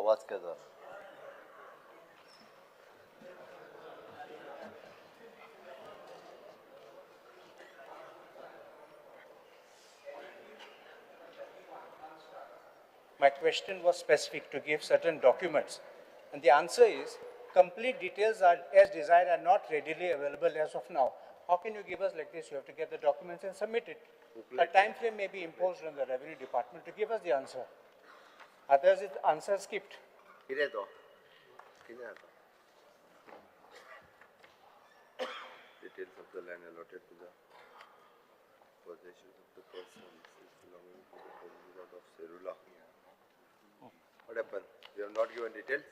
आवाज केला. My question was specific to give certain documents, and the answer is complete details are as desired are not readily available as of now. How can you give us like this? You have to get the documents and submit it. A time frame may be imposed on the revenue department to give us the answer. Otherwise, the answer is skipped. Details of the land allotted to the possession of the persons is belonging to the president of Serula. What happened? You have not given details?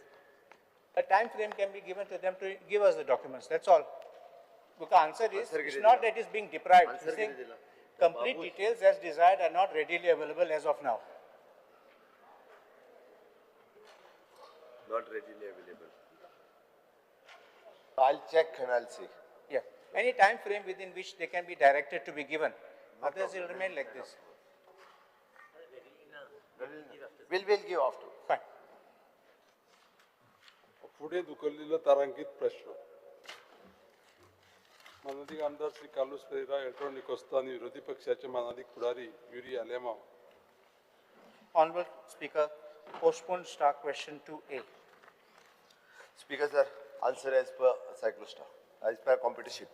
A time frame can be given to them to give us the documents. That's all. Because answer is, it's not that it's being deprived. It's saying complete details as desired are not readily available as of now. Not readily available. I'll check and I'll see. Yeah. Any time frame within which they can be directed to be given. Others will remain like this. We'll give after. Fine. पुढे धुकललेला तारांकित प्रश्न. मानादीक आमदार श्री कार्लुस पेरेरा एल्ट्रॉन डिकोस्ता आणि विरोधी पक्षाचे मानादीक फुडारी Yuri Alemao. Honorable Speaker, postpone star question 2A. Speaker sir, answer as per cyclostar, as per computer sheet.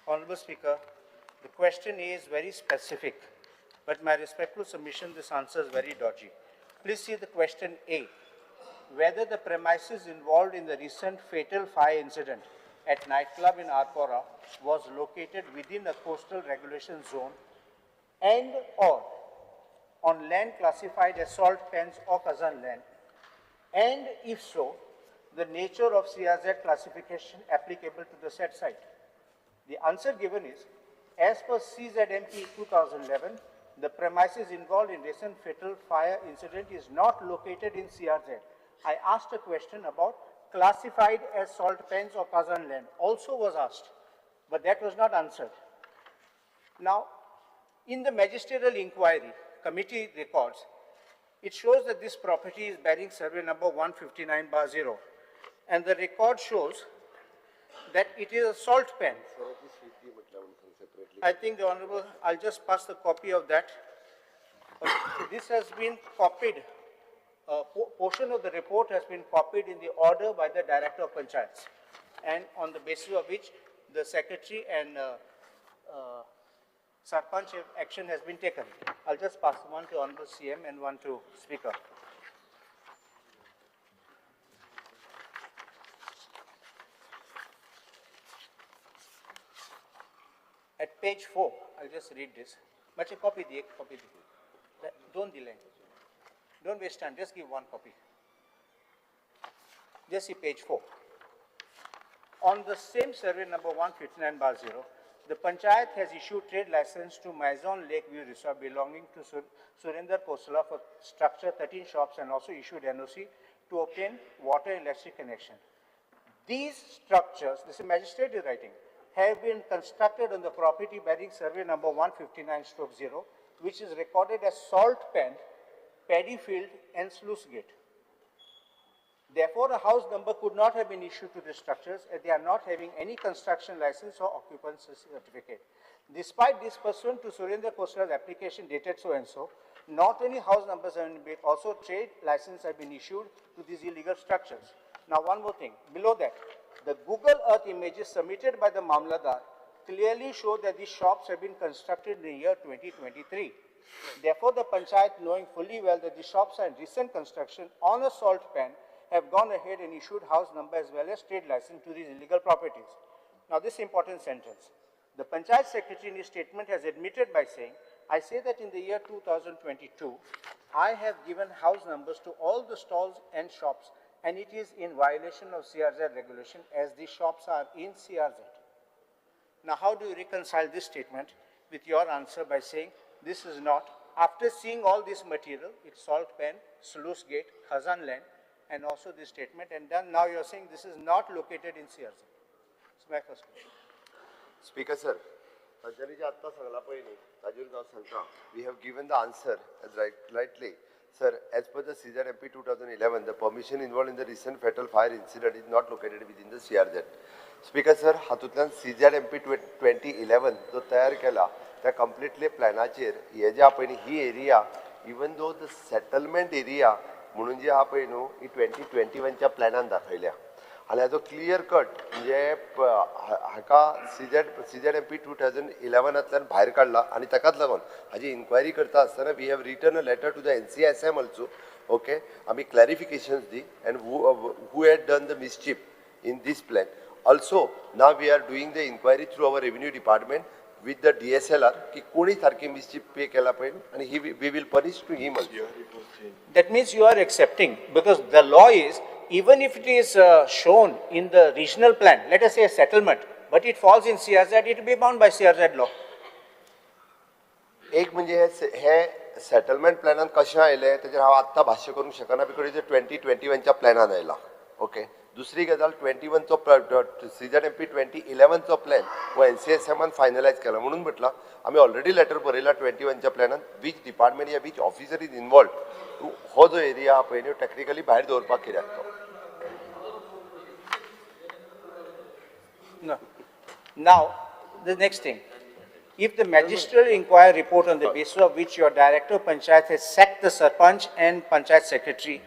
Honorable Speaker, the question is very specific, but my respectful submission, this answer is very dodgy. Please see the question A. Whether the premises involved in the recent fatal fire incident at nightclub in Arpora was located within a coastal regulation zone and or on land classified as salt pans or Kazan land, and if so, the nature of CRZ classification applicable to the said site. The answer given is, as per CZMP 2011, the premises involved in recent fatal fire incident is not located in CRZ. I asked a question about classified as salt pans or Kazan land, also was asked, but that was not answered. Now, in the magisterial inquiry committee records, it shows that this property is bearing survey number 159/0, and the record shows that it is a salt pan. I think the Honorable, I'll just pass the copy of that. This has been copied, a portion of the report has been copied in the order by the Director of Panchayats, and on the basis of which the Secretary and Sarpanch action has been taken. I'll just pass one to Honorable CM and one to Speaker. At page 4, I'll just read this. But copy the, copy the. Don't delay. Don't waste time, just give one copy. Just see page 4. On the same survey number 159/0, the Panchayat has issued trade license to Maison Lake View Resort belonging to Surinder Kosala for structure 13 shops and also issued NOC to obtain water and electric connection. These structures, this is magistrate is writing, have been constructed on the property bearing survey number 159/0, which is recorded as salt pan, paddy field and sluice gate. Therefore, a house number could not have been issued to the structures as they are not having any construction license or occupancy certificate. Despite this, pursuant to Surinder Kosala's application dated so and so, not only house numbers have been built, also trade license have been issued to these illegal structures. Now, one more thing, below that, the Google Earth images submitted by the Mamladar clearly show that these shops have been constructed in the year 2023. Therefore, the Panchayat, knowing fully well that the shops are in recent construction on a salt pan, have gone ahead and issued house number as well as trade license to these illegal properties. Now, this important sentence. The Panchayat Secretary in his statement has admitted by saying, I say that in the year 2022, I have given house numbers to all the stalls and shops, and it is in violation of CRZ regulation as the shops are in CRZ. Now, how do you reconcile this statement with your answer by saying this is not, after seeing all this material, it's salt pan, sluice gate, Khazan land, and also this statement, and then now you're saying this is not located in CRZ. It's my first question. Speaker sir, we have given the answer as rightly Sir, as per the CZMP 2011, the permission involved in the recent fatal fire incident is not located within the CRZ. Speaker sir, हातूंतल्यान CZMP 2011 जो तयार केला त्या completely प्लॅनाचेर हे जे आहा पळय न्ही ही area even though the settlement area म्हणून जी आहा पळय न्हू ही 2021च्या प्लॅनान दाखयल्या आनी हाजो क्लियर कट म्हणजे हाका CZMP 2011तल्यान भायर काडला आनी ताकाच लागून हाजी इन्क्वायरी करता आसतना we have written a letter to the NCSM also. Okay, आमी clarifications the and who had done the mischief in this plan. Also now we are doing the inquiry through our revenue department with the DSLR की कोणी सारकी mischief pay केला पळय आनी he we will punish to him also. That means you are accepting, because the law is, even if it is shown in the regional plan, let us say a settlement, but it falls in CRZ, it will be bound by CRZ law. एक म्हणजे हे settlement प्लॅनान कशें आयलें तेजेर हांव आत्तां भाश्य करूंक शकना because 2021च्या प्लॅनान आयला. ओके, दुसरी गजाल 21चो CZMP 2011चो प्लॅन हो NCSMान फायनलायज केला म्हणून म्हटलां आमी ऑलरेडी लेटर बरयला 21च्या प्लॅनान which department या which officer is involved हो जो एरिया आहा पळय न्हू टॅक्निकली भायर दवरपाक कित्याक तो. No. Now, the next thing. If the magisterial inquiry report on the basis of which your director of panchayat has sacked the sarpanch and panchayat secretary,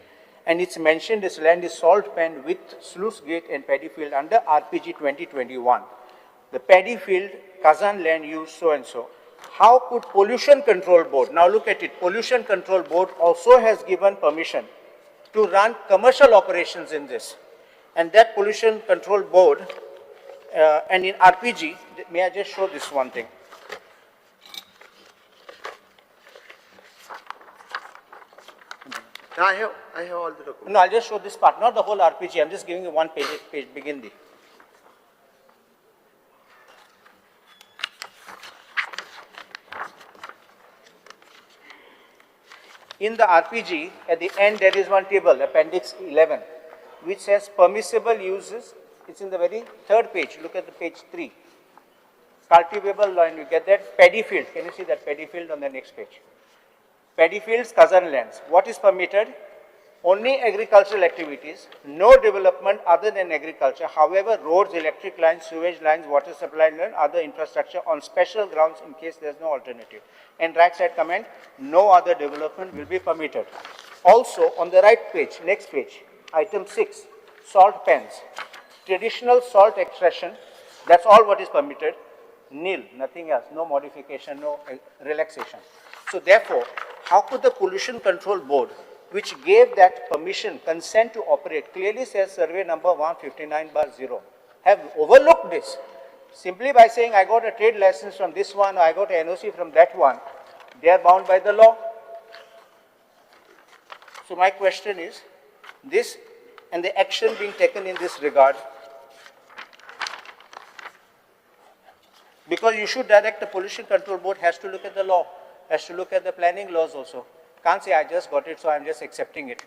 and it's mentioned this land is salt pan with sluice gate and paddy field under RPG 2021. The paddy field, Kazan land use so and so. How could Pollution Control Board, now look at it, Pollution Control Board also has given permission to run commercial operations in this. And that Pollution Control Board, and in RPG, may I just show this one thing? I have all the documents. No, I'll just show this part, not the whole RPG. I'm just giving you one page, begin the. In the RPG, at the end there is one table, Appendix 11, which says permissible uses. It's in the very third page. Look at the page 3. Cultivable land, you get that. Paddy field. Can you see that paddy field on the next page? Paddy fields, Kazan lands. What is permitted? Only agricultural activities, no development other than agriculture. However, roads, electric lines, sewage lines, water supply line, other infrastructure on special grounds in case there is no alternative. And right side comment, no other development will be permitted. Also, on the right page, next page, item 6, salt pans. Traditional salt extraction, that's all what is permitted. Nil, nothing else, no modification, no relaxation. So therefore, how could the Pollution Control Board, which gave that permission, consent to operate, clearly says survey number 159/0, have overlooked this simply by saying I got a trade license from this one or I got an NOC from that one? They are bound by the law. So my question is, this and the action being taken in this regard, because you should direct the Pollution Control Board has to look at the law, has to look at the planning laws also. Can't say I just got it, so I'm just accepting it.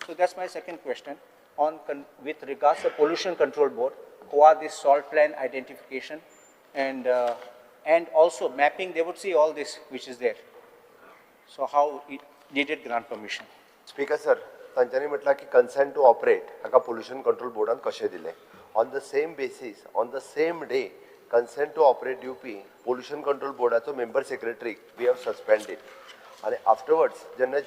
So that's my second question on with regards to Pollution Control Board, qua this salt plan identification and also mapping, they would see all this which is there. So how it needed grant permission. Speaker sir, तांच्यांनी म्हटलां की consent to operate हाका pollution control बोर्डान कशें दिलें? On the same basis, on the same day, consent to operate दिवपी pollution control बोर्डाचो member secretary we have suspended. आनी afterwards जेन्ना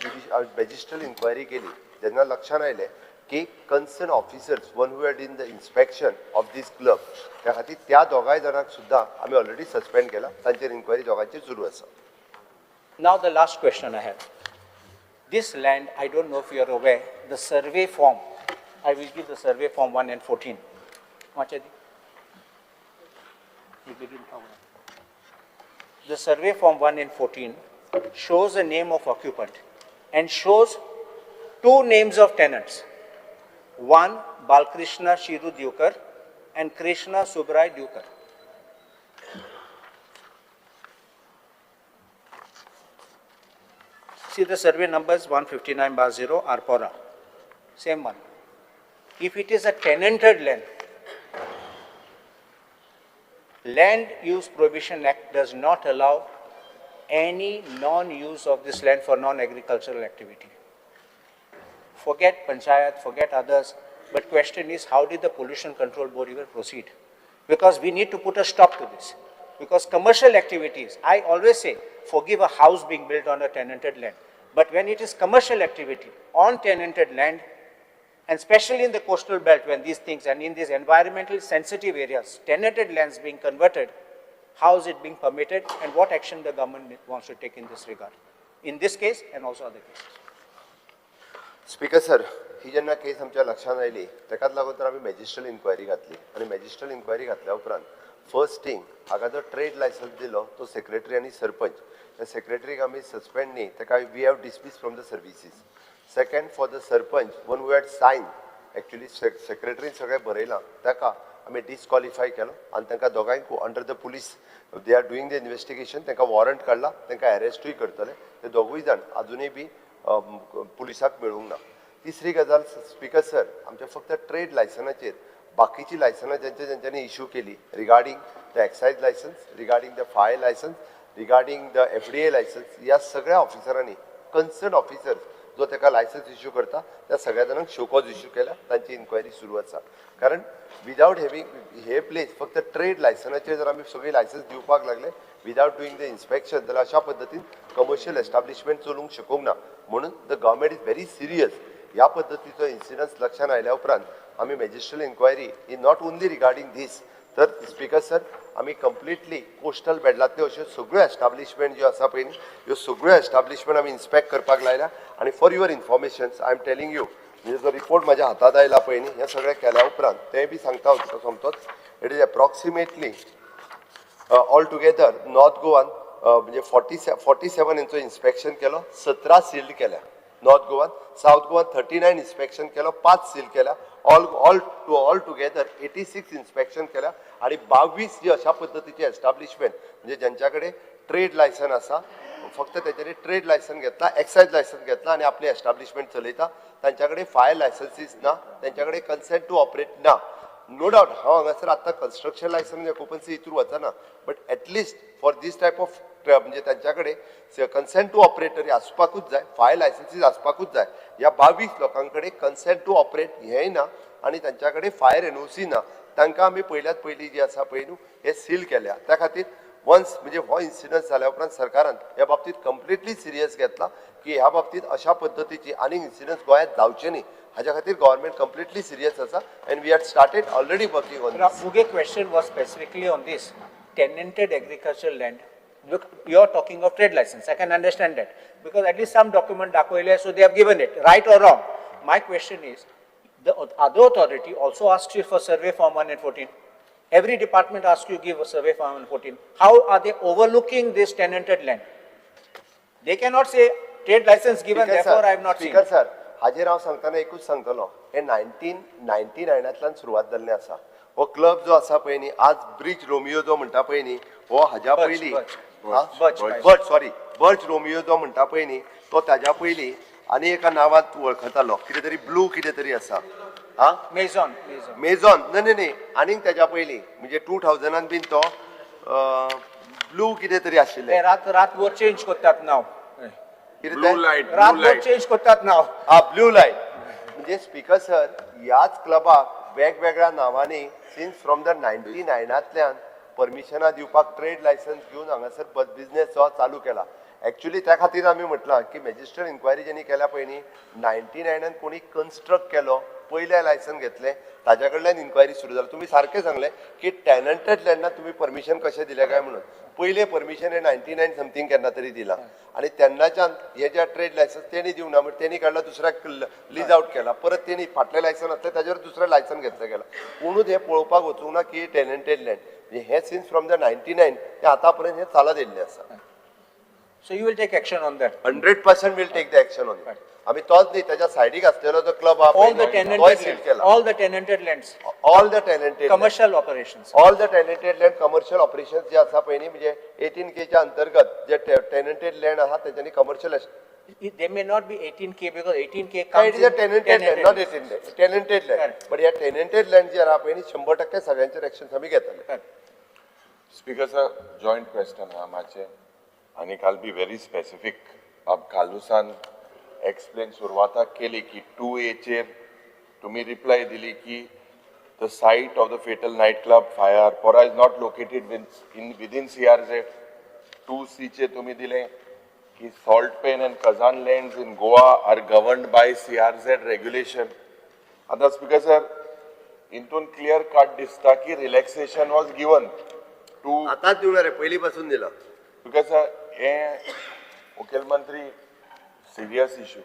magisterial enquiry केली तेन्ना लक्षांत आयलें की concern officers one who had in the inspection of this club त्या खातीर त्या दोगांय जाणांक सुद्दां आमी ऑलरेडी सस्पेंड केला, तांचेर इन्क्वायरी दोगांचेर सुरू आसा. Now the last question I have. This land, I don't know if you are aware, the survey form, I will give the survey form 1 and 14. The survey form 1 and 14 shows the name of occupant and shows two names of tenants. One, Balkrishna Shiru Dukar and Krishna Subrai Dukar. See the survey numbers 159/0 Arpora, same one. If it is a tenanted land, Land Use Prohibition Act does not allow any non-use of this land for non-agricultural activity? Forget panchayat, forget others, but question is, how did the Pollution Control Board even proceed? Because we need to put a stop to this. Because commercial activities, I always say, forgive a house being built on a tenanted land. But when it is commercial activity on tenanted land, and especially in the coastal belt when these things, and in these environmentally sensitive areas, tenanted lands being converted, how is it being permitted and what action the government wants to take in this regard? In this case and also other cases. Speaker sir, ही जेन्ना केस आमच्या लक्षात आयली ताकाच लागून तर आमी magisterial enquiry घातली आनी मॅजिस्ट्रल इन्क्वायरी घातल्या उपरांत फर्स्ट थिंग हाका जो ट्रेड लायसन्स दिलो तो सेक्रेटरी आनी सरपंच, त्या सेक्रेटरीक आमी सस्पेंड न्ही, ताका we have dismiss from the services. Second, for the sarpanch one who had sign, actually सेक्रेटरीन सगळें बरयलां, ताका आमी डिस्क्वॉलिफाय केलो आनी तांकां दोगांयकूय under the police they are doing the investigation, तांकां वॉरंट काडला, तांकां अरेस्टूय करतले. ते दोगूय जाण आजुनूय बी पुलिसाक मेळूंक ना. तिसरी गजाल स्पीकर सर, आमच्या फक्त ट्रेड लायसनाचेर बाकीची लायसनां जेंच्या जेंच्यांनी इशू केली regarding the excise licence, regarding the fire licence, regarding the FDA licence, ह्या सगळ्या ऑफिसरांनी कन्सर्न ऑफिसर्स जो ताका लायसन्स इशू करता त्या सगळ्या जाणांक शोकॉज इशू केल्या, तांची इन्क्वायरी सुरू आसा. कारण विदावट हॅवींग हे प्लेस फक्त ट्रेड लायसनाचेर जर आमी सगळीं लायसन्स दिवपाक लागले विदावट डुईंग the inspection जाल्यार अशा पद्दतीन कमर्शियल एस्टाब्लिशमेंट चलूंक शकूंक ना. म्हणून the government is very serious. ह्या पद्दतीचो इन्सिडन्स लक्षात आयल्या उपरांत आमी मॅजिस्ट्रल इन्क्वायरी ही not only regarding these, तर स्पीकर सर आमी कंप्लिटली कोस्टल बेडलांतल्यो अश्यो सगळ्यो एस्टाब्लिशमेंट ज्यो आसा पळय न्ही, ह्यो सगळ्यो एस्टाब्लिशमेंट आमी इन्स्पेक्ट करपाक लायल्या. आनी for your information I am telling you, म्हणजे जो रिपोर्ट म्हाज्या हातांत आयला पळय न्ही, हें सगळें केल्या उपरांत तें बी सांगता हांव तुका सोमतोच. It is approximately all together north Goan म्हणजे 47 हेंचो इन्स्पेक्शन केलो, 17 सील्ड केल्या नॉर्थ गोवान, सावथ गोवान 39 इन्स्पेक्शन केलो, 5 सील केल्या, all all to all together 86 inspection केल्या आनी 22 जी अशा पद्दतीचे एस्टाब्लिशमेंट म्हणजे ज्यांच्या कडेन ट्रेड लायसन आसा, फक्त तेच्यांनी ट्रेड लायसन घेतला, एक्सायज लायसन घेतला आनी आपलें एस्टाब्लिशमेंट चलयता, तांच्या कडेन फायर लायसन्सीस ना, तांच्या कडेन कन्सेंट टू ऑपरेट ना. नो डावट हांव हांगासर आतां कन्स्ट्रक्शन लायसन ऑक्युपन्सी हितूर वचना, but at least for this type of म्हणजे तांच्या कडेन कन्सेंट टू ऑपरेट तरी आसपाकूच जाय, फायर लायसन्सीस आसपाकूच जाय. ह्या 22 लोकां कडेन कन्सेंट टू ऑपरेट हेंय ना आनी तांच्या कडेन फायर एनओसी ना. तांकां आमी पयल्यात पयलीं जी आसा पळय न्हू हे सील केल्या. त्या खातीर वन्स म्हणजे हो इन्सिडंट जाल्या उपरांत सरकारान ह्या बाबतींत कंप्लिटली सिरियस घेतला की ह्या बाबतींत अशा पद्दतीची आनीक इन्सिडंट्स गोंयांत जावचे न्ही हाज्या खातीर गव्हर्मेंट कंप्लिटली सिरियस आसा and we had started already working on this. Muge question was specifically on this tenanted agricultural land. Look, you are talking of trade license. I can understand that because at least some document दाखवले, so they have given it, right or wrong. My question is, the other authority also asks you for survey form 1 and 14. Every department asks you give a survey form 1 and 14. How are they overlooking this tenanted land? They cannot say trade license given, therefore I have not seen. Speaker sir, हाजेर हांव सांगतना एकूच सांगतलो, हे 1999 सुरवात जाल्लें आसा. हो क्लब जो आसा पळय न्ही, आज ब्रिज रोमियो जो म्हणटा पळय न्ही, हो हाज्या पयलीं बर्च, सॉरी बर्च रोमियो जो म्हणटा पळय न्ही, तो ताज्या पयलीं आनी एका नांवांत वळखतालो, कितें तरी ब्लू कितें तरी आसा. हा, मेझॉन, मेझॉन न्हय न्हय न्हय, आनीक ताज्या पयलीं म्हणजे 2000 बीन तो ब्लू कितें तरी आशिल्लें. रात रातभर चेंज करतात नांव, ब्लू लायट, रातभर चेंज करतात नांव. हा, ब्लू लायट. म्हणजे स्पीकर सर, ह्याच क्लबाक वेगवेगळ्या नांवांनी सिन्स फ्रॉम the 99 परमिशनां दिवपाक ट्रेड लायसन्स घेवन हांगासर बिजनेस जो चालू केला. एक्चुअली त्या खातीर आमी म्हटलां की मॅजिस्ट्रेट इन्क्वायरी जेणी केल्या पळय न्ही, 99 कोणी कन्स्ट्रक्ट केलो, पयलें लायसन घेतलें, ताज्या कडल्यान इन्क्वायरी सुरू जाली. तुमी सारकें सांगलें की टॅनंटेड लँडाक तुमी परमिशन कशें दिलें काय म्हणून. पयलें परमिशन हें 99 समथींग केन्ना तरी दिलां आनी तेन्नाच्यान हे जे ट्रेड लायसन्स तेणी दिवंक ना, म्हणजे तेणी काडला दुसऱ्याक लीज आउट केला, परत तेणी फाटलें लायसन आसलें ताजेर दुसरें लायसन घेतलें गेलां. कोणूच हें पळोवपाक वचूंक ना की टॅनंटेड लँड म्हणजे हें सिन्स फ्रॉम the 99 ते आतां पर्यंत हें चालत येयल्लें आसा. So you will take action on that? 100% will take the action on it. आमी तोच न्ही, ताच्या सायडीक आसलेलो जो क्लब आहा All the तोय सील tenanted lands, केला. all the tenanted lands, all the tenanted commercial operations. All the tenanted land commercial operations जे आसा पळय न्ही, म्हणजे 18K च्या अंतर्गत जे टेनंटेड लँड आहा तेंच्यांनी commercial. They may not be 18K because 18K comes it is a tenanted land, not 18 tenanted land. But ह्या टेनंटेड land जे आहा पळय न्ही, 100% सगळ्यांचेर एक्शन आमी घेतले. स्पीकर सर, जॉयंट क्वेश्चन आहा मातशें. आनी आय'ल बी व्हेरी स्पेसिफीक. बाब कार्लुसान एक्सप्लेन सुरवाताक केली की टू एचेर तुमी रिप्लाय दिली की the site of the fatal night club fire Arpora is not located within CRZ. To सीचे तुमी दिले की salt pan and khazan lands in Goa are governed by CRZ regulation. आतां स्पीकर सर, हितून clear cut दिसता की relaxation was given two आतांच दिवना रे, पयलीं पासून दिला. Because हे मुखेलमंत्री सिरियस इशू.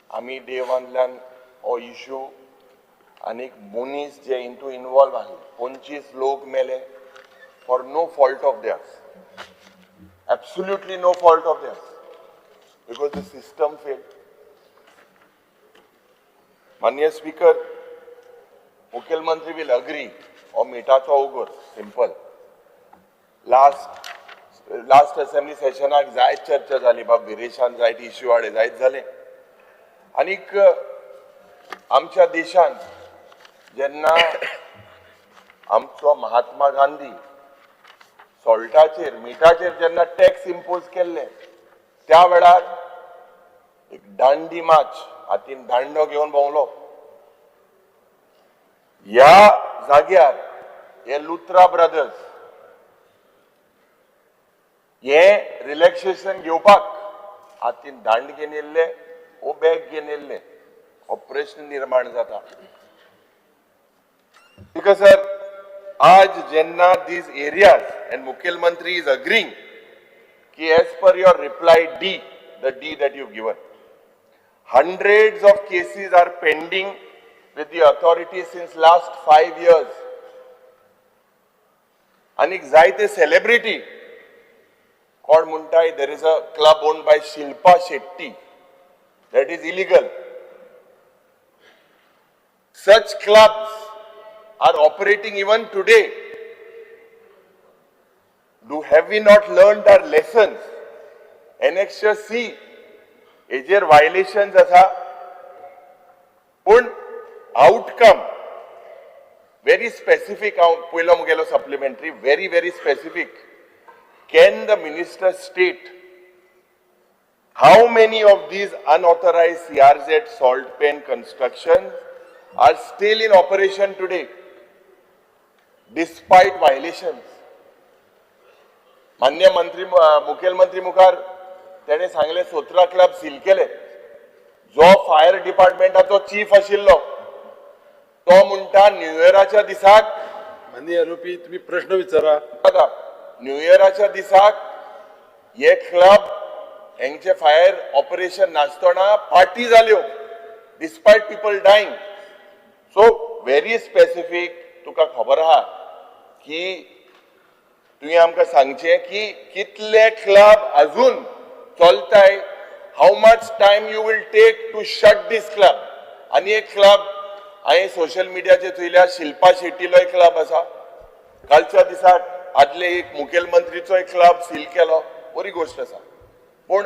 आमी डे वनल्यान हो इशू आनीक मनीस जे इंटू इनवॉल्व आहले, 25 लोक मेले for no fault of theirs, absolutely no fault of theirs, because the system fail. माननीय स्पीकर, मुखेलमंत्री will agree, हो मिठाचो उगोर सिंपल. लास्ट लास्ट असेंब्ली सेशनाक जायत चर्चा जाली, बाब विरेशान जायत इश्यू हाडले, जायत जालें. आनीक आमच्या देशांत जेन्ना आमचो महात्मा गांधी सॉल्टाचेर, मिठाचेर जेन्ना टॅक्स इम्पोज केल्ले, त्या वेळार एक दांडी मार्च, हातीन दांडो घेवन भोंवलो. ह्या जाग्यार हे लुत्रा ब्रदर्स हे रिलॅक्सेशन घेवपाक हातीन दांड घेवन येयल्ले वो बॅग घेवन येयल्ले, हो प्रश्न निर्माण जाता. Because sir, आज जेन्ना these areas and मुखेलमंत्री is agreeing की as per your reply D, the D that you given, hundreds of cases are pending with the authorities since last 5 years. आनीक जायते सेलिब्रिटी कोण म्हणटाय, there is a club own by Shilpa Shetty that is illegal. Such clubs are operating even today. Do have we not learned our lessons? Annexure C हेजेर violations आसा, पूण outcome very specific. हांव पयलो मुगेलो supplementary very very specific. Can the minister state how many of these unauthorized CRZ salt pan constructions are still in operation today despite violations? मान्य मंत्री, मुखेलमंत्री मुखार तेणे सांगले, 17 क्लब सील केले. जो फायर डिपार्टमेंटाचो चीफ आशिल्लो तो म्हणटा न्यू इयराच्या दिसाक माननीय आरोपी, तुम्ही प्रश्न विचारा. बघा, न्यू इयराच्या दिसाक हे क्लब हेंचे फायर ऑपरेशन नासतना पार्टी जाल्यो despite people dying. So very specific, तुका खबर आहा की तुवें आमकां सांगचें की कितले क्लब अजून चलताय, how much time you will take to shut this club. आनी एक क्लब हांवें सोशल मिडियाचेर चोयल्या, शिल्पा शेट्टीलो एक क्लब आसा. कालच्या दिसाक आदले एक मुखेलमंत्रीचो एक क्लब सील केलो, बरी गोश्ट आसा. पूण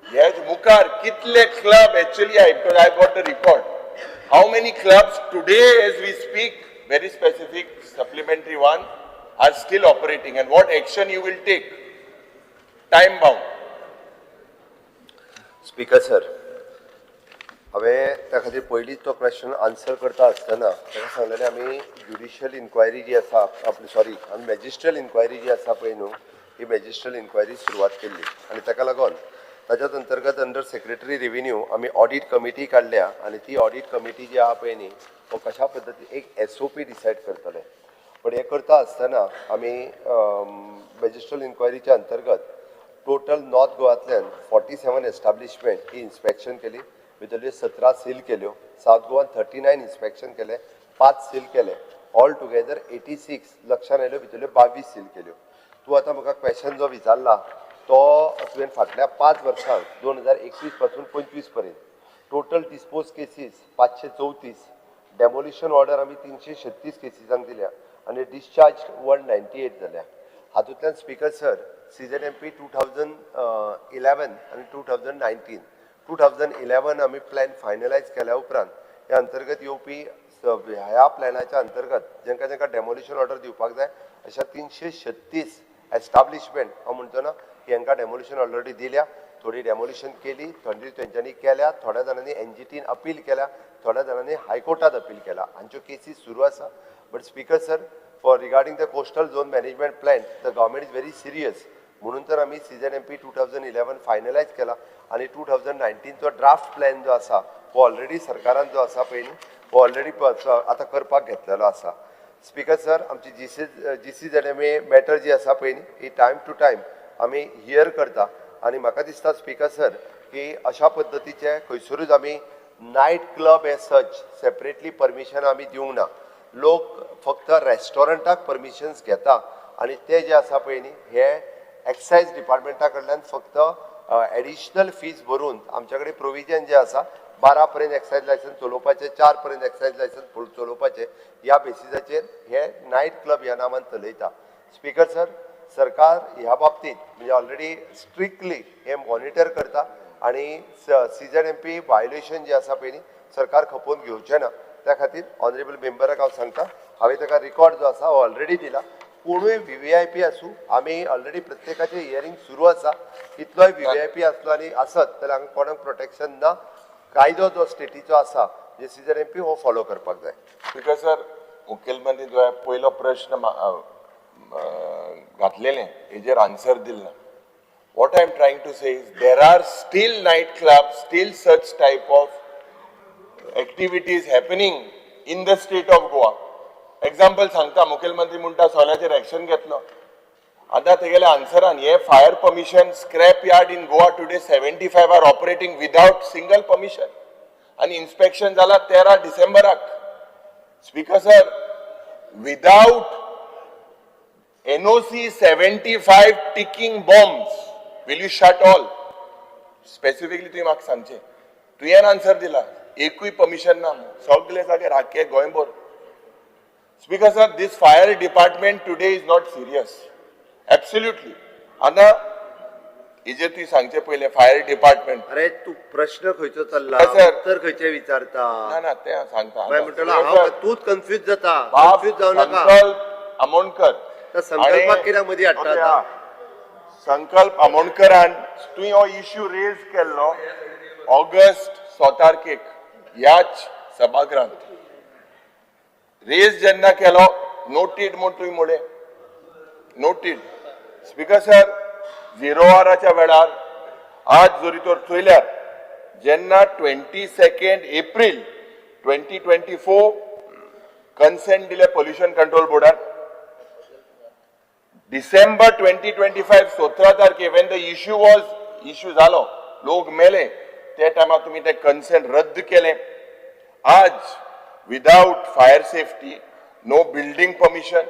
हे मुखार कितले club actually, I I got the record, how many clubs today as we speak, very specific supplementary one, are still operating and what action you will take, time bound? Speaker sir, हांवें त्या खातीर पयलींच तो question answer करता आसतना ताका सांगलेलें, आमी ज्युडिशियल इन्क्वायरी जी आसा आपली, सॉरी, आमी मॅजिस्ट्रियल इन्क्वायरी जी आसा पळय न्हू, ही मॅजिस्ट्रियल इन्क्वायरी सुरवात केल्ली आनी ताका लागून ताच्याच अंतर्गत अंडर सेक्रेटरी रेव्हेन्यू आमी ऑडीट कमिटी काडल्या आनी ती ऑडीट कमिटी जी आहा पळय न्ही, हो कशा पद्दतीन एक एसओपी डिसायड करतले. पण हें करता आसतना आमी मॅजिस्ट्रियल इन्क्वायरीच्या अंतर्गत टोटल नॉर्थ गोवांतल्यान 47 एस्टाब्लिशमेंट ही इन्स्पेक्शन केली. भितरल्यो 17 सील केल्यो. सावथ गोवान 39 इन्स्पेक्शन केले, पांच सील केले. ऑल टुगेदर 86 लक्षान आयल्यो, भितरल्यो 22 सील केल्यो. तूं आतां म्हाका क्वेश्चन जो विचारला तो तुवें फाटल्या 5 वर्सांक 2021 पासून 25 पर्यंत total dispose cases 534, demolition order आमी 336 केसीसांक दिल्या आनी डिस्चार्ज 198 जाल्या. हातूंतल्यान speaker sir, CZMP 2011 आनी 2019, 2011 आमी प्लॅन फायनलायज केल्या उपरांत ह्या अंतर्गत येवपी ह्या प्लॅनाच्या अंतर्गत जेंका जेंका डेमोलिशन ऑर्डर दिवपाक जाय अशा 336 एस्टाब्लिशमेंट हांव म्हणचो ना की हांकां डेमोलिशन ऑलरेडी दिल्या. थोडी डेमोलिशन केली, थोडी तेंच्यांनी केल्या, थोड्या जाणांनी एनजीटीन अपील केल्या, थोड्या जाणांनी हायकोर्टात अपील केला. हांच्यो केसीस सुरू आसा. But speaker sir, for regarding the coastal zone management plan, the government is very serious. म्हणून तर आमी CZMP 2011 finalise केला आनी 2019चो ड्राफ्ट प्लॅन जो आसा हो ऑलरेडी सरकारान जो आसा पळय न्ही हो ऑलरेडी आतां करपाक घेतलेलो आसा. स्पीकर सर, आमची GCZMA matter जी आसा पळय न्ही ही टायम टू टायम आमी here करता आनी म्हाका दिसता स्पीकर सर की अशा पद्दतीचे खंयसरूच आमी night club as such separately permission आमी दिवंक ना. लोक फक्त रेस्टॉरंटाक परमिशन्स घेता आनी ते जे आसा पळय न्ही हे एक्सायज डिपार्टमेंटा कडल्यान फक्त एडिशनल फीज भरून आमच्या कडेन प्रोविजन जे आसा 12 पर्यंत एक्सायज लायसन्स चलोवपाचें, 4 पर्यंत एक्सायज लायसन्स चलोवपाचें, ह्या बेसिसाचेर हे नायट क्लब ह्या नांवान चलयता. स्पीकर सर, सरकार ह्या बाबतींत म्हणजे ऑलरेडी स्ट्रिक्टली हे मॉनिटर करता आनी CZMP violation जे आसा पळय न्ही सरकार खपोवन घेवचें ना. त्या खातीर ऑनरेबल मेंबराक हांव सांगता, हांवें ताका रिकॉर्ड जो आसा हो ऑलरेडी दिला. कोणूय VVIP आसूं, आमी ऑलरेडी प्रत्येकाचें हियरींग सुरू आसा. कितलोय VVIP आसलो आनी आसत जाल्यार हांगा कोणाक प्रोटेक्शन ना. कायदो जो स्टेटीचो आसा म्हणजे CZMP हो फॉलो करपाक जाय. स्पीकर सर, मुखेलमंत्री जो पयलो प्रश्न घातलेले हेजेर आन्सर दिल ना. What I am trying to say is there are still night club, still such type of activities happening in the state of Goa. Example सांगता, मुखेलमंत्री म्हणटा सोल्याचेर एक्शन घेतलो. आतां तेगेल्या आन्सरान हे fire permission scrap yard in Goa today 75 are operating without single permission आनी inspection जाला 13 डिसेंबराक. Speaker sir, without NOC 75 ticking bombs, will you shut all? Specifically तुवें म्हाका सांगचें, तुवें आन्सर दिला एकूय परमिशन ना सगळे जाग्यार आख्खे गोंयभर. Speaker sir, this fire department today is not serious, absolutely. आतां हेजेर तुवें सांगचें पयलें फायर डिपार्टमेंट. अरे तूं प्रश्न खंयचो चल्ला, सर. उत्तर खंयचें विचारता? ना ना, तें सांगता. मागीर म्हणटलो हांव, तूंच कन्फ्यूज जाता. कन्फ्यूज जावं नाका. संकल्प आमोणकर. त्या संकल्पाक कित्याक मदीं हाडटा आतां? संकल्प आमोणकरान तुवें हो इश्यू रेज केल्लो ऑगस्ट 6 तारखेक ह्याच सभागृहांत. रेज जेन्ना केलो, नोटीड म्हूण तुवें म्हणलें, नोटीड. स्पीकर सर, झिरो आवराच्या वेळार आज जरी तर चोयल्यार जेन्ना 22 April 2024 consent दिले पोल्युशन कंट्रोल बोर्डान, डिसेंबर 2025 17 तारखे when the issue was issue जालो, लोक मेले, त्या टायमार तुमी ते कन्सेंट रद्द केले. आज without fire safety, no building permission,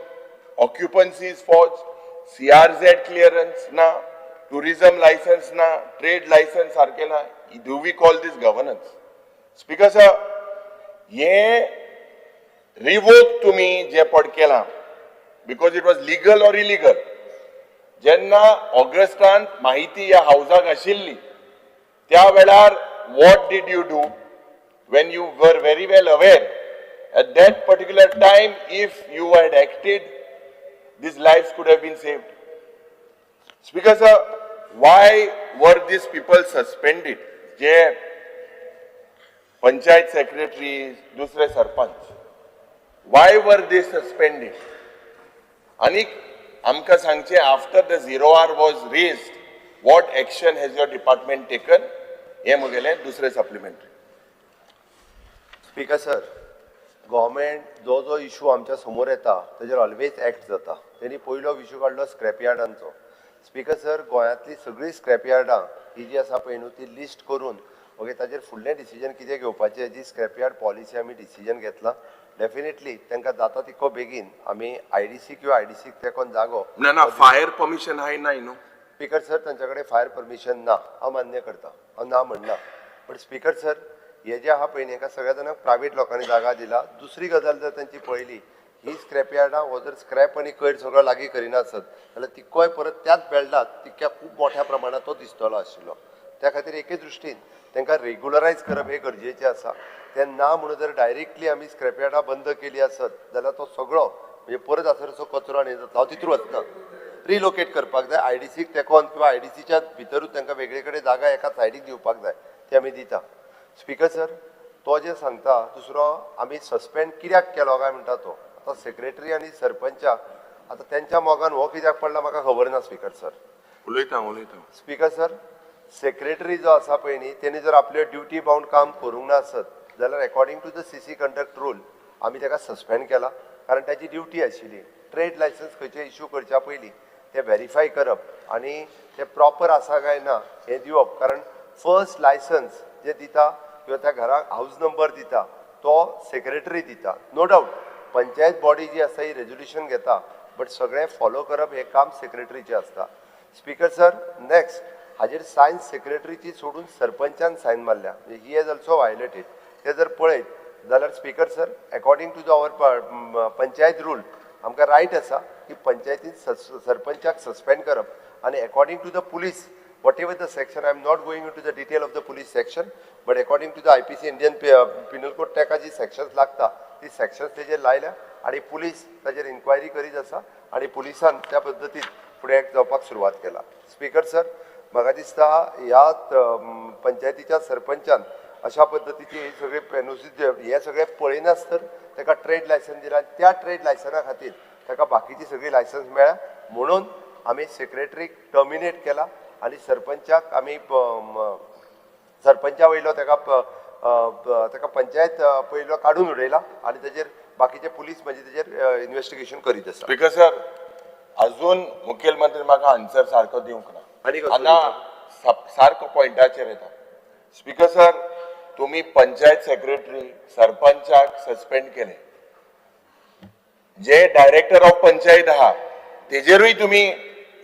occupancy is forged, CRZ clearance ना, टुरिझम लायसन्स ना, ट्रेड लायसन्स सारकें ना. Do we call this governance? Speaker sir, हे रिवोक तुमी जे पड केलां because it was legal or illegal, जेन्ना ऑगस्टान माहिती ह्या हावजाक आशिल्ली त्या वेळार what did you do when you were very well aware at that particular time? If you had acted, these lives could have been saved. Speaker sir, why were these people suspended? J panchayat secretary, दुसरे sarpanch, why were they suspended? आणि आमकां सांगचें, after the zero hour was raised, what action has your department taken? हें म्हगेलें दुसरें supplementary. Speaker sir, government जो जो issue आमच्या समोर येता तेजेर ऑलवेज एक्ट जाता. तेणी पयलो इशू काडलो स्क्रॅप यार्डांचो. स्पीकर सर, गोंयांतली सगळीं स्क्रॅप यार्डां ही जी आसा पळय न्हू ती लिस्ट करून ओके ताजेर फुडलें डिसिजन कितें घेवपाचें, जी स्क्रॅप यार्ड पॉलिसी आमी डिसिजन घेतलां. डेफिनेटली तांकां जाता तितको बेगीन आमी आयडीसी किंवा आयडीसीक तेंकोन जागो. ना ना, फायर परमिशन हाय ना न्हू. स्पीकर सर, तांच्या कडेन फायर परमिशन ना, हांव मान्य करता, हांव ना म्हणना. बट स्पीकर सर, हे जे आहा पळय न्ही हांकां सगळ्या जाणांक प्रायवेट लोकांनी जागा दिला. दुसरी गजाल जर तांची पळयली, ही स्क्रॅप यार्डां हो जर स्क्रॅप आनी कोयर सगळो लागीं करिना आसत जाल्यार तितकोय परत त्याच बेल्टात तितक्या खूब मोठ्या प्रमाणात तो दिसतलो आशिल्लो. त्या खातीर एके दृश्टीन तांकां रेगुलरायज करप हें गरजेचें आसा. तें ना म्हणून जर डायरेक्टली आमी स्क्रॅप यार्डां बंद केली आसत जाल्यार तो सगळो म्हणजे परत आसरसो कचरो आनी जातलो. हांव तितून वचना. रिलोकेट करपाक जाय, आयडीसीक तेंकोन किंवा आयडीसीच्या भितरूच तांकां वेगळे कडेन जागा एका सायडीक दिवपाक जाय, ते आमी दिता. स्पीकर सर, तो जे सांगता दुसरो आमी सस्पेंड कित्याक केलो काय म्हणटा तो, आतां सेक्रेटरी आनी सरपंचाक आतां तेंच्या मोगान हो कित्याक पडला म्हाका खबर ना स्पीकर सर. उलयता उलयता. स्पीकर सर, सेक्रेटरी जो आसा पळय न्ही, तेणी जर आपले ड्युटी बाउंड काम करूंक ना आसत जाल्यार according to the CC conduct rule आमी ताका सस्पेंड केला, कारण ताची ड्युटी आशिल्ली ट्रेड लायसन्स खंयचे इशू करच्या पयलीं ते व्हेरीफाय करप आनी ते प्रॉपर आसा काय ना हें दिवप, कारण फर्स्ट लायसन्स जे दिता किंवा त्या घराक हावज नंबर दिता तो सेक्रेटरी दिता. नो डावट पंचायत बॉडी जी आसा ही रेजोल्युशन घेता, बट सगळें फॉलो करप हें काम सेक्रेटरीचें आसता. स्पीकर सर, नेक्स्ट हाजेर सायन सेक्रेटरीची सोडून सरपंचान सायन मारल्या, म्हणजे he has also violated. ते जर पळयत जाल्यार speaker sir, according to the our panchayat rule आमकां रायट आसा की पंचायतीन सरपंचाक सस्पेंड करप आनी according to the police whatever the section, I am not going into the detail of the police section, but according to the IPC Indian Penal Code ताका जी sections लागता ती सेक्शन्स तेजेर लायल्या आनी पुलीस ताजेर इन्क्वायरी करीत आसा आनी पुलिसान त्या पद्दतीन फुडें एक्ट जावपाक सुरवात केला. स्पीकर सर, म्हाका दिसता ह्या पंचायतीच्या सरपंचान अशा पद्दतीची ही सगळी एनओसी हे सगळें पळयनासतना ताका ट्रेड लायसन्स दिला, त्या ट्रेड लायसना खातीर ताका बाकीची सगळी लायसन्स मेळ्ळ्या, म्हणून आमी सेक्रेटरीक टर्मिनेट केला आनी सरपंचाक आमी सरपंचा वयलो ताका ताका पंचायत पयलो काडून उडयला आनी ताजेर बाकीचे पुलीस म्हणजे तेजेर इन्वेस्टिगेशन करीत आसा. स्पीकर सर, अजून मुखेलमंत्री म्हाका आन्सर सारको दिवंक ना. आनी कसलो हांगा सारको पॉयंटाचेर येता. स्पीकर सर, तुमी पंचायत सेक्रेटरी सरपंचाक सस्पेंड केले, जे डायरेक्टर ऑफ पंचायत आहा तेजेरूय तुमी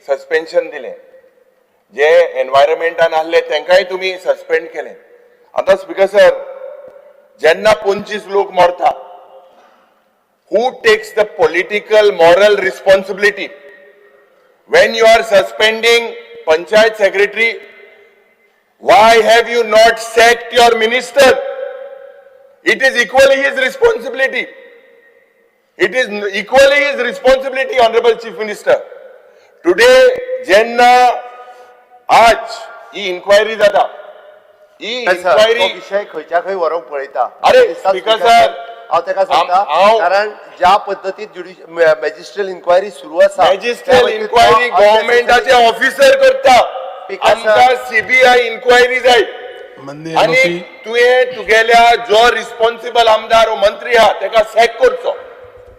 सस्पेन्शन दिलें, जे एनवायरमेंटान आहले तेंकांय तुमी सस्पेंड केले. आतां स्पीकर सर, जेन्ना 25 लोक मरता, who takes the political moral responsibility? When you are suspending panchayat secretary, why have you not sacked your minister? It is equally his responsibility. It is equally his responsibility, Honorable Chief Minister. Today, जेन्ना आज ही enquiry जाता, ही enquiry विशय खंयच्या खंय व्हरूंक पळयता. अरे, speaker sir, हांव ताका सांगता, कारण ज्या पद्दतीन मॅजिस्ट्रियल इन्क्वायरी सुरू आसा, मॅजिस्ट्रियल इन्क्वायरी गव्हर्नमेंटाचे ऑफिसर करता, आमकां सीबीआय इन्क्वायरी जाय. आनी तुवें तुगेल्या जो रिस्पॉन्सिबल आमदार ओ मंत्री आहा तेका सॅक करचो.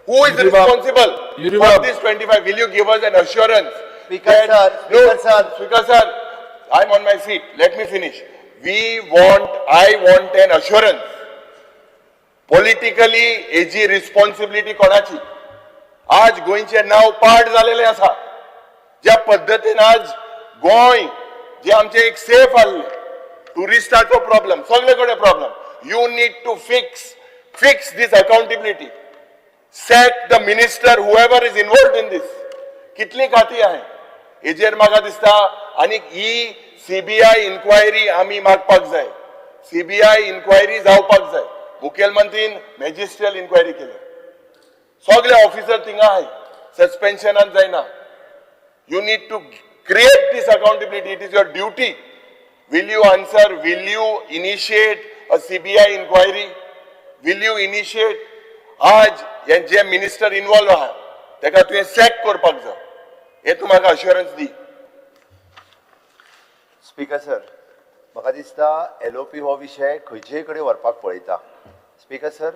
Who is responsible for this 25? Will you give us an assurance? Speaker sir, speaker sir, speaker sir, I am on my feet, let me finish. We want, I want an assurance. Politically हेजी responsibility कोणाची? आज गोंयचें नांव पाड जालेलें आसा. ज्या पद्दतीन आज गोंय जे आमचें एक सेफ आहलें, टुरिस्टाचो प्रॉब्लम, सगळे कडेन problem. You need to fix this accountability. Sack the minister, whoever is involved in this. कितली खाती आहे हेजेर म्हाका दिसता. आनी ही सीबीआय इन्क्वायरी आमी मागपाक जाय, सीबीआय इन्क्वायरी जावपाक जाय. मुखेलमंत्रीन मॅजिस्ट्रियल इन्क्वायरी केली, सगळे ऑफिसर थिंगा आहाय, सस्पेन्शनान जायना. You need to create this accountability. It is your duty. Will you answer? Will you initiate a CBI inquiry? Will you initiate? आज हे जे मिनिस्टर इन्वॉल्व आहा तेका तुवें सॅक करपाक जाय, हे तूं म्हाका अश्युरन्स दी. स्पीकर सर, म्हाका दिसता एलओपी हो विशय खंयचेय कडेन व्हरपाक पळयता. स्पीकर सर,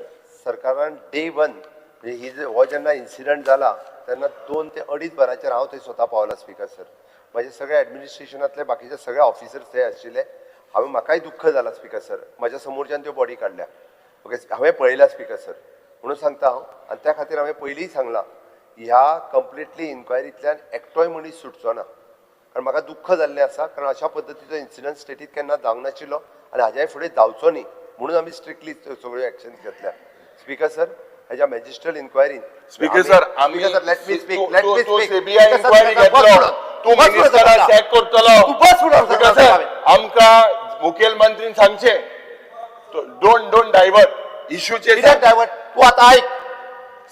सरकारान डे वन म्हणजे ही हो जेन्ना इन्सिडंट जाला तेन्ना 2 ते 2.5 वरांचेर हांव थंय स्वता पावला. स्पीकर सर, म्हजे सगळे एडमिनिस्ट्रेशनांतले बाकीचे सगळे ऑफिसर्स थंय आशिल्ले. हांवें म्हाकाय दुख्ख जाला स्पीकर सर, म्हज्या समोरच्यान त्यो बॉडी काडल्या. ओके, हांवें पळयल्या स्पीकर सर, म्हणून सांगता हांव. आनी त्या खातीर हांवें पयलींय सांगलां, ह्या कंप्लिटली इन्क्वायरींतल्यान एकटोय मनीस सुटचो ना, कारण म्हाका दुख्ख जाल्लें आसा, कारण अशा पद्दतीचो इन्सिडंट स्टेटीत केन्ना जावंक नाशिल्लो आनी हाज्याय फुडें जावचो न्ही म्हणून आमी स्ट्रिक्टली सगळ्यो एक्शन्स घेतल्या. स्पीकर सर, हेज्या मॅजिस्ट्रियल इन्क्वायरीन स्पीकर सर, आमी sir, let me speak, let me speak. CBI inquiry घेतलो, तूं मिनिस्टरा सॅक करतलो. तूं बस फुडो. स्पीकर सर, आमकां मुखेलमंत्रीन सांगचें, don't divert इश्यूचेर. कित्याक डायवर्ट? तूं आतां आयक.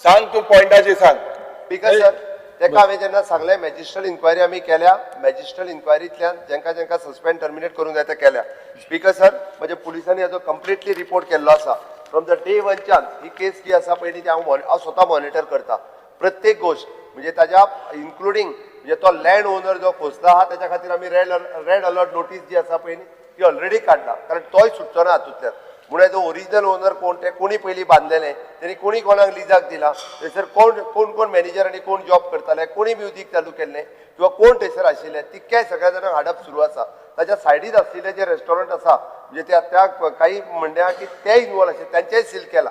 सांग, तूं पॉयंटाचेर सांग. स्पीकर सर, तेका हांवें जेन्ना सांगलें, मॅजिस्ट्रल इन्क्वायरी आमी केल्या. मॅजिस्ट्रल इन्क्वायरींतल्यान जेंका जेंका सस्पेंड, टर्मिनेट करूंक जाय ते केल्या. स्पीकर सर, म्हज्या पुलिसांनी हाजो कंप्लिटली रिपोर्ट केल्लो आसा. फ्रॉम the day वनच्यान ही केस जी आसा पयलीं ती हांव स्वता मॉनिटर करता प्रत्येक गोश्ट, म्हणजे ताज्या इन्क्लुडींग म्हणजे तो लँड ओनर जो खोसला आहा, तेच्या खातीर आमी रेड अलर्ट नोटीस जी आसा पळय न्ही, ती ऑलरेडी काडला, कारण तोय सुटचो ना हातूंतल्यान. म्हणून जो ओरिजिनल ओनर कोण, ते कोणी पयलीं बांदलेले, तेणी कोणी कोणाक लिजाक दिला, थंयसर कोण कोण कोण मॅनेजर आनी कोण जॉब करताले, कोणी म्युजीक चालू केल्लें किंवा कोण थंयसर आशिल्ले, तितक्याय सगळ्या जाणांक हाडप सुरू आसा. ताच्या सायडीत आशिल्ले जे रेस्टॉरंट आसा, म्हणजे त्या त्या काही म्हणण्या की ते इनवॉल्व आशिल्ले, तांचेय सील केला.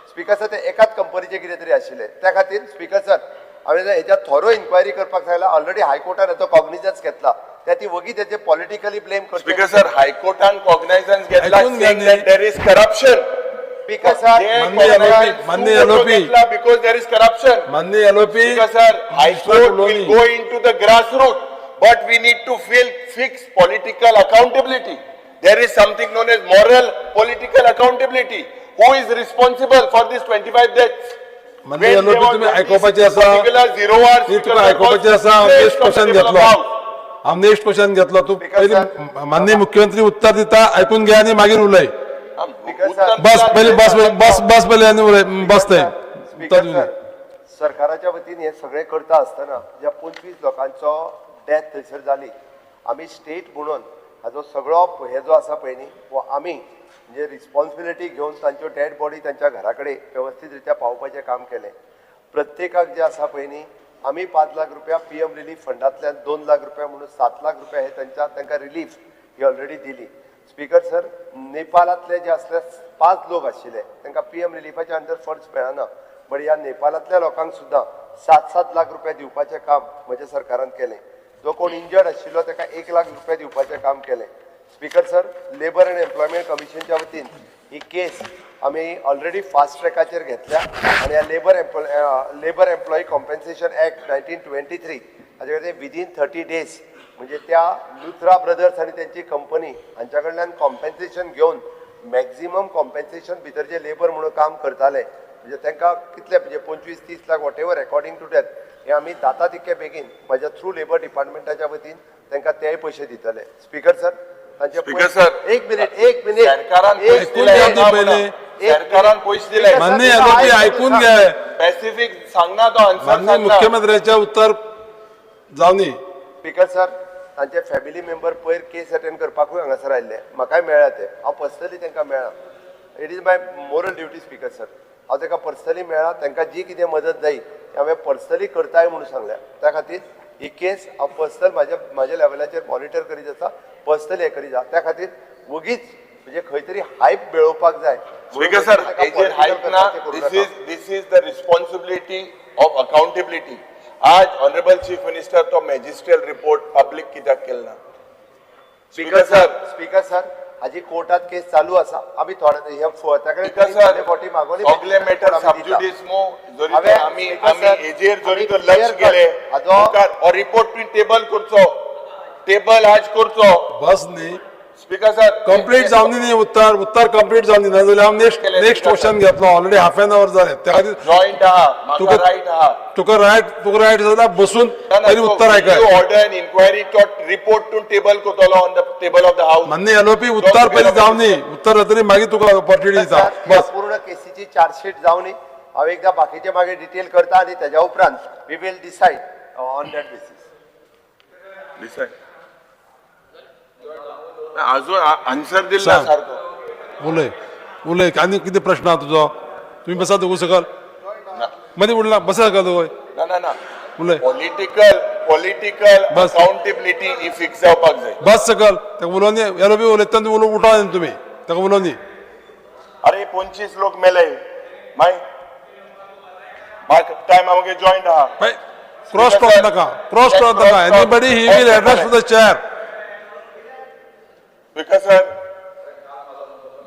स्पीकर सर, ते एकाच कंपनीचे कितें तरी आशिल्ले. त्या खातीर स्पीकर सर, हांवें हेच्या थोरो इन्क्वायरी करपाक सांगला. ऑलरेडी हायकोर्टान हेचो कॉग्निजन्स घेतला. त्या ती वगी तेचे पॉलिटिकली ब्लेम करचे. स्पीकर सर, हायकोर्टान कॉग्नायझन्स घेतला ऐकून घ्या न्ही. There is corruption. Speaker sir, माननीय LOP, माननीय LOP. Because there is corruption. माननीय LOP. Speaker sir, High Court will go into the grassroots, but we need to fix political accountability. There is something known as moral political accountability. Who is responsible for these 25 deaths? माननीय LOP, तुम्ही आयकोपाचे आसा. Zero hour. ती तुका आयकोपाचे आसा. हांव next question घेतलो, हांव नेक्स्ट क्वेश्चन घेतलो. तूं पयलीं माननीय मुख्यमंत्री उत्तर दिता, आयकून घे आनी मागीर उलय. बस पयलीं, बस बस बस पयलीं आनी उलय. बस थंय, उत्तर स्पीकर दिवया. सर, सरकाराच्या वतीन हे सगळें करता आसतना ज्या 25 लोकांचो डेथ थंयसर जाली, आमी स्टेट म्हणून हाजो सगळो हे जो आसा पळय न्ही, हो आमी म्हणजे रिस्पॉन्सिबिलिटी घेवन तांच्यो डेड बॉडी तांच्या घरा कडेन वेवस्थीत रित्या पावोवपाचें काम केलें. प्रत्येकाक जे आसा पळय न्ही, आमी 5 लाख रुपया पीएम रिलीफ फंडांतल्यान, 2 लाख रुपया, म्हणून 7 लाख रुपया हे तांच्या तांकां रिलीफ ही ऑलरेडी दिली. स्पीकर सर, नेपालांतले जे आसले पांच लोक आशिल्ले, तांकां पीएम रिलीफाच्या अंडर फंड्स मेळना, बट ह्या नेपालांतल्या लोकांक सुद्दां 7-7 लाख रुपया दिवपाचें काम म्हज्या सरकारान केलें. जो कोण इंजर्ड आशिल्लो ताका 1 लाख रुपया दिवपाचें काम केलें. Speaker sir, labour and employment कमिशनच्या वतीन ही केस आमी ऑलरेडी फास्ट ट्रॅकाचेर घेतल्या आनी ह्या Labour Employee Compensation Act 1923 हाजे खातीर विदीन 30 डेज, म्हणजे त्या लुथरा ब्रदर्स आनी त्यांची कंपनी हांच्या कडल्यान कॉम्पेन्सेशन घेवन, मॅक्झिमम कॉम्पेन्सेशन भितर जे लेबर म्हणून काम करताले, म्हणजे तांकां कितले, म्हणजे 25-30 lakh, whatever according to that, हे आमी जाता तितके बेगीन म्हज्या थ्रू लेबर डिपार्टमेंटाच्या वतीन तांकां तेय पयशे दितले. स्पीकर सर, तांचे स्पीकर सर, एक मिनिट, एक मिनिट. सरकारान एक पयशे ऐकून दिले घ्या ती पयलीं. सरकारान पयशे दिले. माननीय एलओपी, ऐकून घे. स्पेसिफीक सांगना तो आन्सर. माननीय सांगना. मुख्यमंत्र्याचे उत्तर जावनी. स्पीकर सर, तांचे फॅमिली मेंबर पयर केस अटेंड करपाकूय हांगासर आयिल्ले. म्हाकाय मेळ्ळा ते. हांव पर्सनली तांकां मेळ्ळा. It is my moral duty, Speaker sir. हांव तांकां पर्सनली मेळ्ळा. तांकां जी कितें मदत जाय ती हांवें पर्सनली करताय म्हणून सांगल्या. त्या खातीर ही केस हांव पर्सनल म्हाज्या लेवलाचेर मॉनिटर करीत आसा, पर्सनली हें करीत आसा. त्या खातीर वगीच म्हणजे खंय तरी हायप मेळोवपाक जाय स्पीकर सर, हेजेर हायप ना. This is the responsibility of accountability. आज ऑनरेबल चीफ मिनिस्टर तो मॅजिस्ट्रियल रिपोर्ट पब्लीक कित्याक केलो ना, स्पीकर सर? स्पीकर सर, हाजी कोर्टात केस चालू आसा. आमी थोडे हे ताकडे स्पीकर सर, फावटी मागवली. सगळे मॅटर सबज्युडिस मो जरी तर आमी स्पीकर आमी सर, हेजेर जरी आमी तर लक्ष clear cut गेले हाजो मुखार रिपोर्ट तुवें टेबल करचो, टेबल आज करचो. बस न्ही. स्पीकर सर, कंप्लीट जावनी न्ही उत्तर. उत्तर कंप्लीट जावनी, ना जाल्यार हांव नेक्स्ट नेक्स्ट क्वेश्चन घेतलो. ऑलरेडी हाफ एन our जालें. त्या खातीर जॉयंट आहा म्हाका, रायट आहा. तुका रायट जाल्यार बसून तरी उत्तर आयकय. ऑर्डर एन इन्क्वायरी, तो रिपोर्ट तूं टेबल करतलो on the table of the house. माननीय एलओपी, उत्तर पयलीं जावनी. उत्तर जातरी मागीर तुका ऑपॉर्च्युनिटी दिता. सर, ह्या बस. पूर्ण केसीची चार्जशीट जावनी. हांव एकदां बाकीचे मागीर डिटेल करता आनी तेज्या उपरांत we will decide on that basis. Decide. अजून आन्सर दिला सांग. सारको. उलय, उलय. आनी कितें प्रश्न आहा तुजो? तुमी बसात दोगू सकल. ना. मदीं उडला, बसा सकल दोगूय. ना ना ना. उलय. पॉलिटिकल बस. अकाउंटेबिलिटी ही फिक्स जावपाक जाय. बस सकल. ताका उलोवनी. एलओपी उलयता, उलो उठा तुमी. ताका उलोवनी. अरे, 25 लोक मेले माय टायम आमगे जॉयंट आहा. क्रॉस टॉक नाका, क्रॉस टॉक नाका. Anybody, he will address to the chair. Because sir,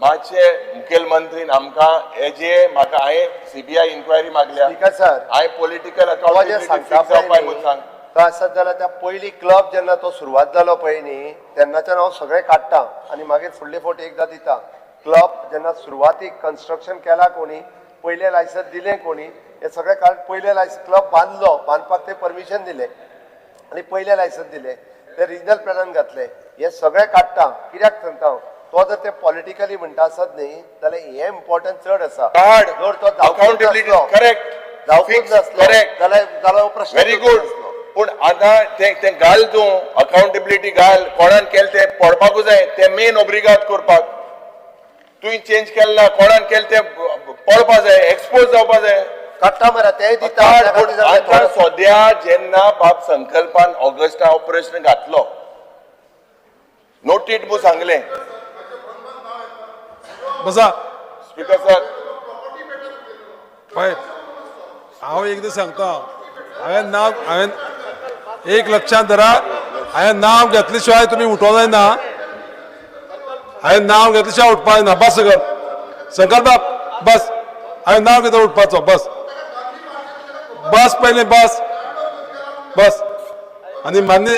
मातशे मुखेलमंत्रीन आमकां हेजे म्हाका हांवें सीबीआय इन्क्वायरी मागल्या. स्पीकर सर, हांवें पॉलिटिकल तो जे अकाउंटेबिलिटी सांगता फिक्स जावपाक पळय म्हणून न्ही, सांग. तो आसत जाल्यार त्या पयलीं क्लब जेन्ना तो सुरवात जालो पळय न्ही, तेन्नाच्यान हांव सगळें काडटा आनी मागीर फुडले फावट एकदां दिता. क्लब जेन्ना सुरवातीक कन्स्ट्रक्शन केला कोणी, पयलें लायसन्स दिलें कोणी, हे सगळें कारण पयलें लायसन्स क्लब बांदलो, बांदपाक ते परमिशन दिलें आनी पयलें लायसन्स दिलें, ते रिजनल प्लॅनान घातले, हे सगळें काडटा. कित्याक सांगता हांव, तो जर ते पॉलिटिकली म्हणटा आसत न्ही जाल्यार हें इम्पॉर्टंट चड आसा. काड. जर तो जावपूच अकाउंटेबिलिटी नासलो, करेक्ट. जावपूच नासलो करेक्ट. जाल्यार जाल्यार हो प्रश्न व्हेरी गुड. पूण आतां ते ते घाल तूं अकाउंटेबिलिटी घाल, कोणान केलें तें पळपाकूच जाय, तें मेन ओब्रिगाद करपाक. तुवें चेंज केलें ना, कोणान केलें तें पळपा जाय, एक्सपोज जावपा जाय. काडटा मरे, तेय दिता. काड, त्या पूण खातीर जाल्यार आतां थोडो- सद्या जेन्ना बाब संकल्पान ऑगस्टा हो प्रश्न घातलो, नोटीड म्हूण सांगलें. बसा. स्पीकर सर, पळय, हांव एकदां सांगता, हांवें नांव, हांवें एक लक्षांत धरा, हांवें नांव घेतले शिवाय तुमी उठो जायना. हांवें नांव घेतले शिवाय उठपा जायना. बस सगळ संकल्प बाब, बस. हांवें नांव घेतलं उठपाचो. बस बस पयलीं बस बस. आनी मान्य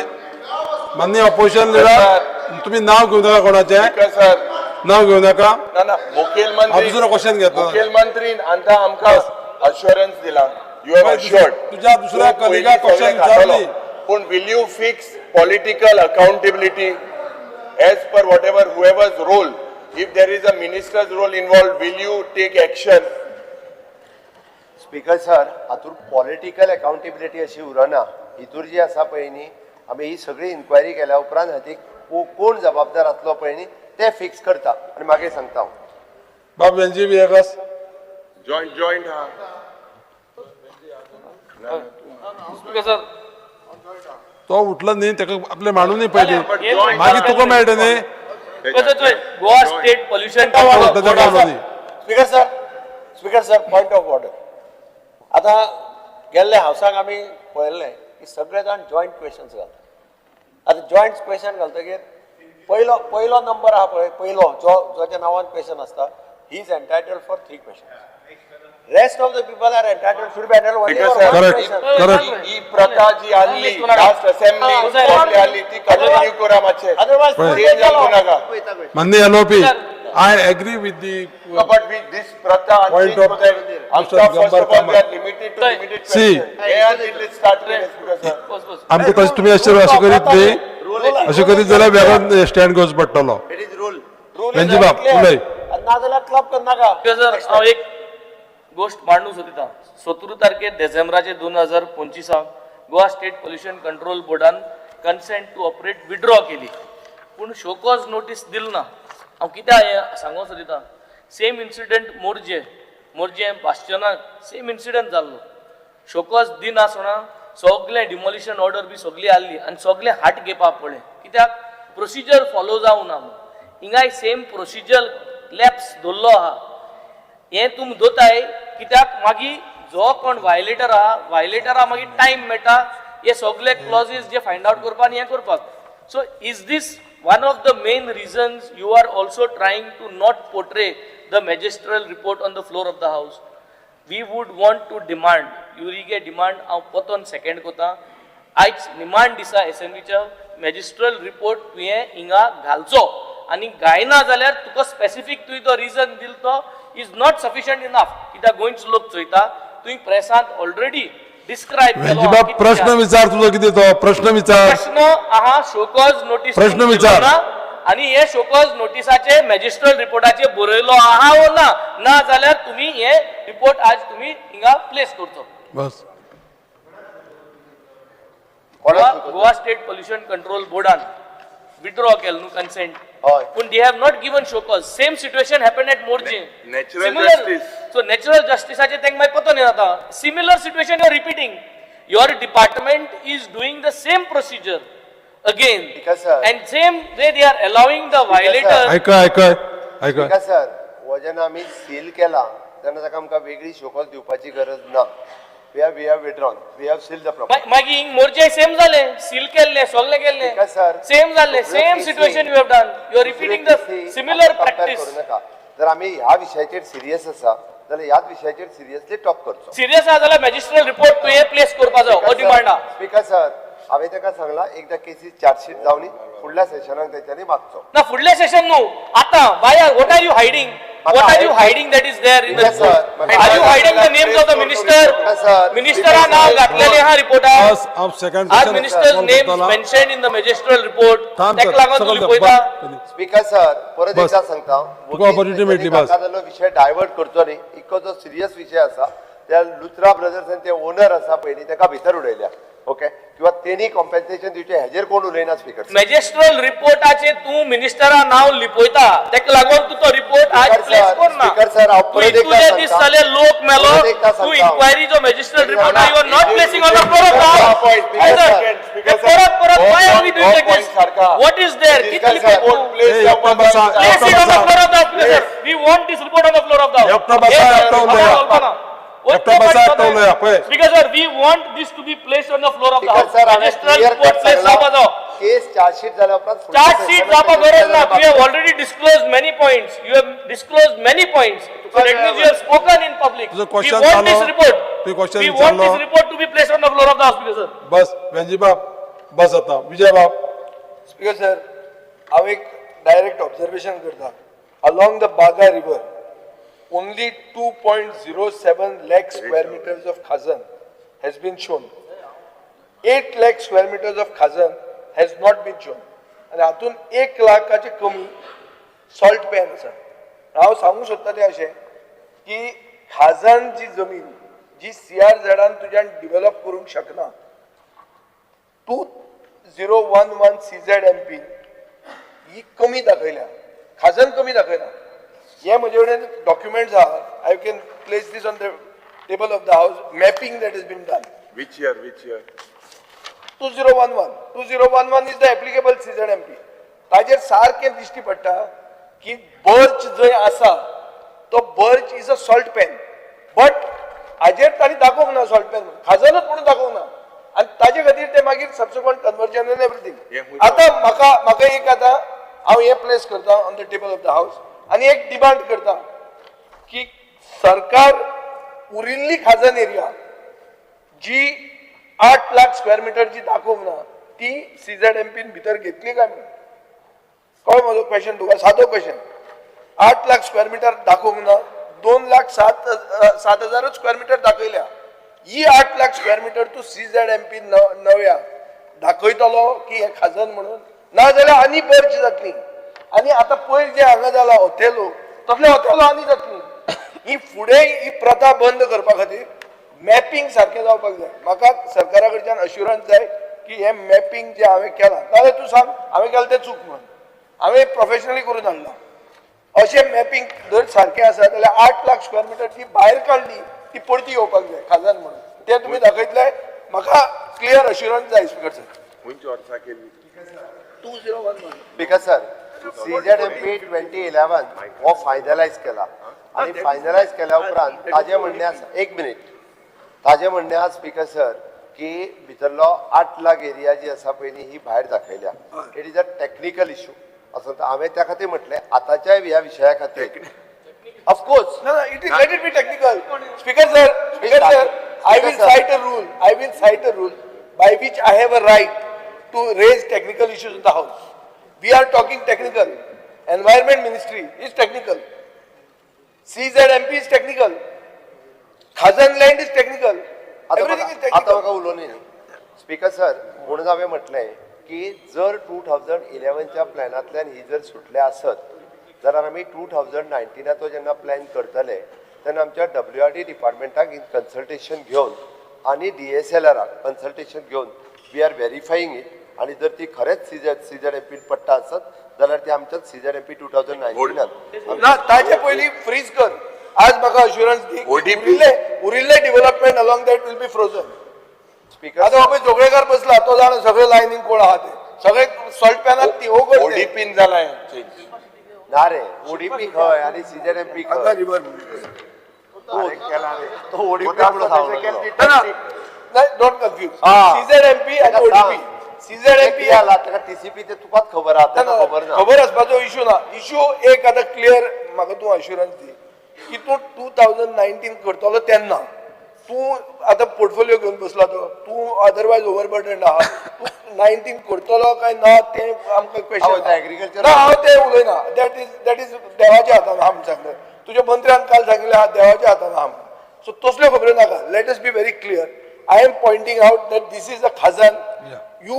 मान्य ऑपोजिशन लिडर, तुमी नांव घेवं नाका कोणाचें. स्पीकर सर, नांव घेवं नाका. ना ना, मुखेलमंत्री हांव दुसरो question घेतलो. मुखेलमंत्रीन आतां आमकां अश्योरन्स दिला, you have assured. तुझ्या दुसऱ्या कलिगा question विचारली. पूण will you fix political accountability as per whatever whoever's role, if there is a minister's role involve, will you take action? Speaker sir, हातूंत पॉलिटिकल अकाउंटेबिलिटी अशी उरना. हितूर जी आसा पळय न्ही, आमी ही सगळी इन्क्वायरी केल्या उपरांत हाती कोण जबाबदार आसलो पळय न्ही ते फिक्स करता आनी मागीर सांगता हांव. बाब वेंजी विएगास. जॉयंट जॉयंट हा. स्पीकर सर, तो उठलो न्ही, ताका आपले मांडून न्ही पयलीं, हे मागीर तुका मेळटा न्ही. गोवा स्टेट पोल्युशन तो उठलो ताका न्ही. Speaker sir, speaker sir, point of order. आतां गेल्ले हावसाक आमी पळयल्लें की सगळे जाण जॉयंट क्वेश्चन्स घालता. आतां जॉयंट क्वेश्चन घालतकीर पयलो पयलो नंबर आहा पळय, पयलो जो जाच्या नांवान क्वेश्चन आसता, he is entitled for three question, rest of the people are entitled, should be entitled only Speaker for sir, one Correct. Question. Correct. ही प्रथा जी आणली लास्ट असेंब्ली आली ती कंटिन्यू करा मातशें. अदरवायज चेंज करूं नाका. मान्य LOP, I agree with the No, but we, this pratha point unchanged of for that. Mr. After first Gambar of all, we Kamat. are limited to limited See. question. हे आनी इतले start केलें, Speaker sir. बस बस. आमकां तशें तुमी अशें अशें करीत न्ही, अशें करीत जाल्यार वेगळो स्टँड घेवचो पडटलो. It is rule. वेंजी बाब, उलय. नाजाल्यार क्लब करनाका. स्पीकर सर, हांव एक गोश्ट मांडूंक सोदिता. 17 तारखेर डिसेंबराचे 2025 गोवा स्टेट पोल्युशन कंट्रोल बोर्डान कन्सेंट टू ऑपरेट विड्रॉ केली, पूण शोकॉज नोटीस दिल ना. हांव कित्याक हें सांगूंक सोदिता, सेम इन्सिडंट मोरजे, मोरजे बास्टियनाक सेम इन्सिडंट जाल्लो. शोकॉज दिनासतना सगळें डिमॉलिशन ऑर्डर बी सगळी आहली आनी सगळें हाट घेवपाक पडलें, कित्याक प्रोसिजर फॉलो जावना म्हूण. हिंगाय सेम प्रोसिजर लॅप्स दवरलो आहा. हें तुमी दोताय कित्याक मागीर जो कोण वायलेटर आहा, वायलेटरा मागीर टायम मेळटा हे सगळे क्लॉजीस जे फायंड आवट करपाक आनी हें करपाक. So is this one of the main reasons you are also trying to not portray the magisterial report on the floor of the house? We would want to demand, युरिगे demand हांव परतून second कोता. आयज निमाण दिसा एसेंब्लीच्या मॅजिस्ट्रल report तुवें हिंगा घालचो आनी घायना जाल्यार तुका स्पेसिफीक तुवें तो रिजन दिल तो is not sufficient enough, कित्याक गोंयचो लोक चोयता. तुवें प्रेसांत ऑलरेडी डिस्क्रायब वेंजी बाब, प्रश्न विचार तुजो कितें तो प्रश्न विचार. प्रश्न आहा, शोकॉज नोटीस प्रश्न विचार. आणि हे शोकॉज नोटिसाचे मॅजिस्ट्रल रिपोर्टाचे बरयलो आहा वो ना? ना जाल्यार तुम्ही हे रिपोर्ट आज तुम्ही हिंगा प्लेस करचो. बस. कोणाक? गोवा स्टेट पोल्युशन कंट्रोल बोर्डान विड्रॉ केलं न्हू कन्सेंट, हय. पूण they have not given show cause. Same situation happen at Morjim. Natural justice. So natural जस्टिसाचे तांकां मागीर पतो न्ही जाता. Similar situation you are repeating, your department is doing the same procedure again Because, sir- and same way they are allowing the violator. आयकय आयकय आयकय. Speaker sir, हो जेन्ना आमी सील केला तेन्ना ताका आमकां वेगळी शोकॉज दिवपाची गरज ना. We have withdrawn, we have seal the property. मागीर हिंग मोरजे सेम जालें, सील केल्लें, सगळें केल्लें, Because, sir, same जाल्लें, दुसऱ्यो सेम केसी- situation you have done, you are repeating the दुसऱ्यो केसी सिमिलर आमी compare practice. करूं नाका. जर आमी ह्या विशयाचेर सिरियस आसा जाल्यार ह्याच विशयाचेर सिरियसली टॉक करचो. सिरियस आहा जाल्यार मॅजिस्ट्रियल रिपोर्ट तुवें प्लेस करपा जाय, हो डिमांड आहा. स्पीकर सर, हांवें ताका सांगलां एकदां केसीस चार्जशीट जावनी, फुडल्या सेशनाक तेंच्यांनी मागचो. ना, फुडलें सेशन न्हू, आतां. Why are, what are you hiding? What are you hiding that is there in the Yes, sir. Report? Are you hiding the names of the minister? Sir. मिनिस्टरा नाव घातलेलें आहा रिपोर्टार. आज हांव सेकंड आज minister's names mentioned in the magisterial report. थांब तेका लागून तूं लिपयता. Speaker sir, परत बस. एकदा सांगता, तुका opportunity मेळटली, बस. जाल्लो विशय डायवर्ट करचो न्ही. इतको जो सिरियस विशय आसा, त्या लुथरा ब्रदर्स ते ओनर आसा पयलीं, ताका भितर उडयल्या, ओके, किंवा तेणी कॉम्पेन्सेशन दिवचें हेजेर कोण उलयना स्पीकर सर. मॅजिस्ट्रल रिपोर्टाचे तूं मिनिस्टरा नांव लिपयता, तेका लागून तूं तो रिपोर्ट आज स्पीकर प्लेस सर, करना. स्पीकर सर, हांव तूं परत एकदा इतले दीस सांगता. जाले लोक मेलो, परत एकदा तूं सांगता. इन्क्वायरी जो मॅजिस्ट्रल रिपोर्ट ना, you are not placing on the floor of the house. Speaker sir, परत परत हो why are we point, doing हो like point this? सारखा. What is there? Speaker किती sir, लिपयता तूं? एकटो बसा, Place एकटो it on the बसा. floor of the house, sir. We want this report on the floor of the house. एकटो बसा, एकटो उलया. एकटो बसा, एकटो उलया, पळय. Speaker sir, we want this to be placed on the floor of the speaker house. Sir, हांवें Magisterial clear report cut place सांगला. जावपाचो. केस चार्जशीट जाल्या उपरांत फुडल्या चार्ज शीट session जावपा त गरज ना. तेजेर You have already disclosed many points. You have disclosed many points. So that means you have spoken in public. तुझं We question want झालं. this report. तुझं question We want विचारलं. this report to be placed on the floor of the house, Speaker sir. बस वेंजी बाब, बस आता विजय बाब. Speaker sir, हांव एक direct observation करता. Along the Baga river only 2.07 lakh square meters of khazan has been shown. 8 lakh square meters of khazan has not been shown. आनी हातून 1 लाखाचे कमी सॉल्ट पॅन आसा. हांव सांगूंक सोदता तें अशें की खाजन जी जमीन जी सी आर झेडान तुज्यान डिवेलप करूंक शकना, 2011 सी झेड एम पी ही कमी दाखयल्या, खाजन कमी दाखयला. हे म्हजे कडेन डॉक्युमेंट्स आहा. I can place this on the table of the house, mapping that is been done. Which year, which year? 2011. 2011 is the applicable CZMP. ताजेर सारकें दिश्टी पडटा की बर्च जंय आसा तो birch is a salt pan, but हाजेर तांणी दाखोवंक ना सॉल्ट पॅन, खाजनूच म्हणून दाखोवंक ना, आनी ताजे खातीर ते मागीर सबसिक्वंट कन्वर्जन एन्ड एवरीथींग. आतां म्हाका म्हाका एक आतां हांव हें प्लेस करता on the table of the house आनी एक डिमांड करता की सरकार उरिल्ली खाजन एरिया जी 8 लाख स्क्वेअर मिटर जी दाखोवंक ना ती सीझेड एमपीन भितर घेतली काय म्हणून. कळ्ळो म्हजो क्वेश्चन तुका? सादो क्वेश्चन. 8 लाख स्क्वेअर मिटर दाखोवंक ना, 2,07,000 स्क्वेअर मिटर दाखयल्या. ही 8 लाख स्क्वेअर मिटर तूं सीझेड एमपी नव्या दाखयतलो की हें खाजन म्हणून, ना जाल्यार आनी बर्च जातली. आनी आतां पयर जें हांगा जाला ओथेलो, तसले ओथेलो आनी जातली. ही फुडें ही प्रथा बंद करपा खातीर मॅपिंग सारकें जावपाक जाय. म्हाका सरकारा कडच्यान अश्युरन्स जाय की हें मॅपिंग जें हांवें केलां, नाजाल्यार तूं सांग हांवें केलां तें चूक म्हणून, हांवें प्रोफेशनली करून हाडलां. अशें मॅपिंग जर सारकें आसा जाल्यार 8 लाख स्क्वेअर मिटर ती भायर काडली ती परती येवपाक जाय खाजन म्हणून. तें तुमी दाखयतले म्हाका क्लियर अश्युरन्स जाय स्पीकर सर. खंयच्या वर्सा केली? 2011. Speaker sir, CZMP 2011 हो फायनलायज केला आनी फायनलायज केल्या उपरांत ताजें म्हणणें आसा, एक मिनीट, ताजें म्हणणें आसा स्पीकर सर की भितरलो 8 लाख एरिया जी आसा पयलीं ही भायर दाखयल्या. It is a technical issue असो हांवें त्या खातीर म्हटलें आतांच्या ह्या विशया खातीर of course. No, no, it is, let it be technical. Speaker sir, Speaker sir, I will cite a rule, I will cite a rule by which I have a right to raise technical issues in the house. We are talking technical. Environment Ministry is technical. CZMP is technical. Khazan land is technical. आतां Everything is म्हाका आतां technical. म्हाका उलोवनी न्ही speaker sir, म्हणून हांवें म्हटलें की जर 2011च्या प्लॅनांतल्यान ही जर सुटल्या आसत जाल्यार आमी 2019 जेन्ना प्लॅन करतले तेन्ना आमच्या डब्ल्यू आर डी डिपार्टमेंटाक इन कन्सल्टेशन घेवन आनी डी एस एल आराक कन्सल्टेशन घेवन we are verifying it. आनी जर ती खरेंच सीझेड एमपीन पडटा आसत जाल्यार ती आमच्या सीझेड एमपी 2019 ना, ताजे पयलीं फ्रीज कर. आज म्हाका अश्युरन्स दी की ODP. उरिल्ले उरिल्ले development along that will be frozen. Speaker आतां हो पळय जोगळेकर बसला, तो जाणा सगळे लायनीन कोण आहा ते, सगळे सॉल्ट पॅनात ती हो करते. ओडीपीन जालाय चेंज. ना रे, ओडीपी खंय आनी सीझेड एमपी खंय? रिवर. तो ओडीपी म्हणून सांगू लागलो. ना ना, don't confuse. हा. सीझेड एमपी आनी ताका ओडीपी. सांग. सीझेड ते एमपी कितें जाला ताका टीसीपी ते तुकाच खबर आहा, ताका खबर ना. खबर आसपाचो इशू ना. इशू एक आतां क्लियर म्हाका तूं अश्युरन्स दी की तूं 2019 करतलो तेन्ना तूं आतां पोर्टफोलियो घेवन बसला तो तूं अदरवायज ओवरबर्डन आहा. तूं 19 करतलो काय ना तें आमकां हांव क्वेश्चन. agriculture ना, हांव तें उलयना. That is देवाच्या हातान आहा म्हणून सांगलें. तुज्या मंत्र्यान काल सांगिल्लें आहा देवाच्या हातान आहा म्हणून. सो तसल्यो खबऱ्यो नाका. Let us be very clear. I am pointing out that this is a खाजन. You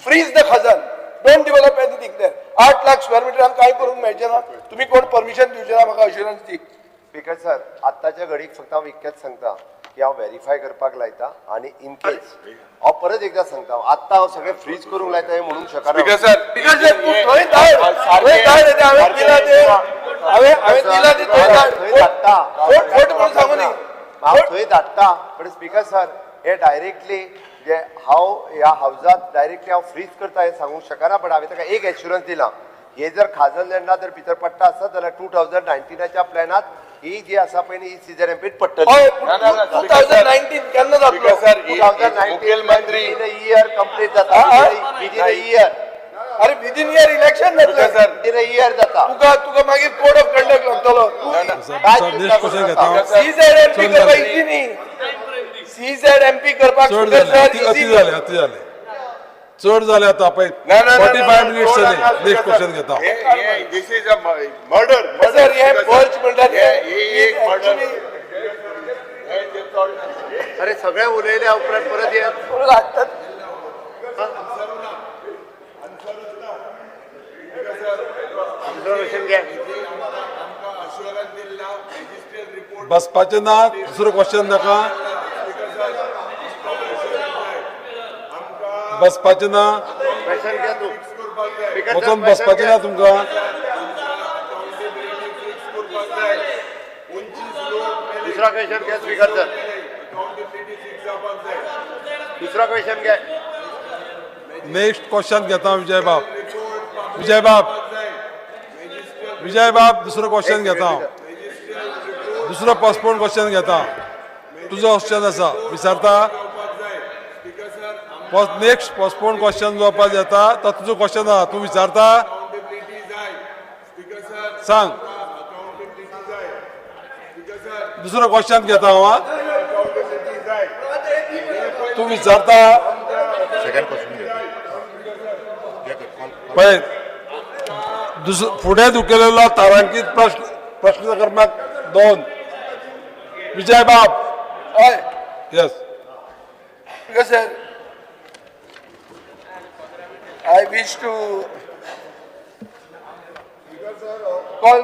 freeze the खाजन, don't develop anything there. 8 lakh square मिटरान कांय करूंक मेळचें ना. तुमी कोण परमिशन दिवचे ना म्हाका अश्युरन्स दी. स्पीकर सर, आत्ताच्या घडीक फक्त हांव इतकेंच सांगता की हांव व्हेरीफाय करपाक लायता आनी इन केस हांव परत एकदां सांगता, आत्तां हांव सगळें फ्रीज करूंक लायता हें म्हणूंक शकना. स्पीकर सर, स्पीकर सर, तूं थंय धाड, थंय धाड. ते हांवें दिला ते, हांवें दिला ते थंय धाड. थंय धाडटा. फट फट म्हणून सांगू न्ही. हांव थंय धाडटा, पण स्पीकर सर, हे डायरेक्टली जे हांव ह्या हावजात डायरेक्टली हांव फ्रीज करता हें सांगूंक शकना, पण हांवें ताका एक एश्युरन्स दिला, हे जर खाजन लँडा जर भितर पडटा आसत जाल्यार 2019च्या प्लॅनात ही जी आसा पळय न्ही, ही सीझन पडटली. हय. ना, ना, ना, 2019 केन्ना जातलो? स्पीकर सर, मुखेलमंत्री इयर कंप्लीट जाता, विदीन अ इयर. अरे, विदीन इयर इलेक्शन जातलें. सर, विदीन अ इयर जाता. तुका मागीर कोड ऑफ कंडक्ट लागतलो. नेक्स्ट क्वेश्चन घेता हांव. सीझेडएमपी करपाक इजी न्ही. सीझेडएमपी करपाक चड जालें, अति अति जालें, अति जालें, चड जालें आतां पळय. ना, ना, 45 मिनिट्स जाले. नेक्स्ट क्वेश्चन घेता हांव. This is a murder. Sir, हे बर्च म्हणटात हे एक मर्डर. अरे, सगळे उलयल्या उपरांत परत हे लागतात. क्वेश्चन घ्या. बसपाचें ना, दुसरो क्वेश्चन नाका. बसपाचें ना. क्वेश्चन घ्या तूं. Speaker sir, वचोन question बसपाचें घ्या. ना तुमकां. दुसरा क्वेश्चन घ्या स्पीकर सर, दुसरा क्वेश्चन घ्या. नेक्स्ट क्वेश्चन घेता विजय बाब, विजय बाब, विजय बाब, दुसरो क्वेश्चन घेता हांव. दुसरो पोस्टपोन क्वेश्चन घेता. तुजो क्वेश्चन आसा, विचारता. नेक्स्ट पोस्टपोन क्वेश्चन जावपाक येता तो तुजो क्वेश्चन आसा, तूं विचारता, सांग. दुसरो क्वेश्चन घेता हांव, हा. तूं विचारता. सेकंड क्वेश्चन घेता. पळय, फुडें दुकेलेलो तारांकीत प्रश्न, प्रश्न क्रमांक 2, विजय बाब. हय. Yes. Because sir, I wish to call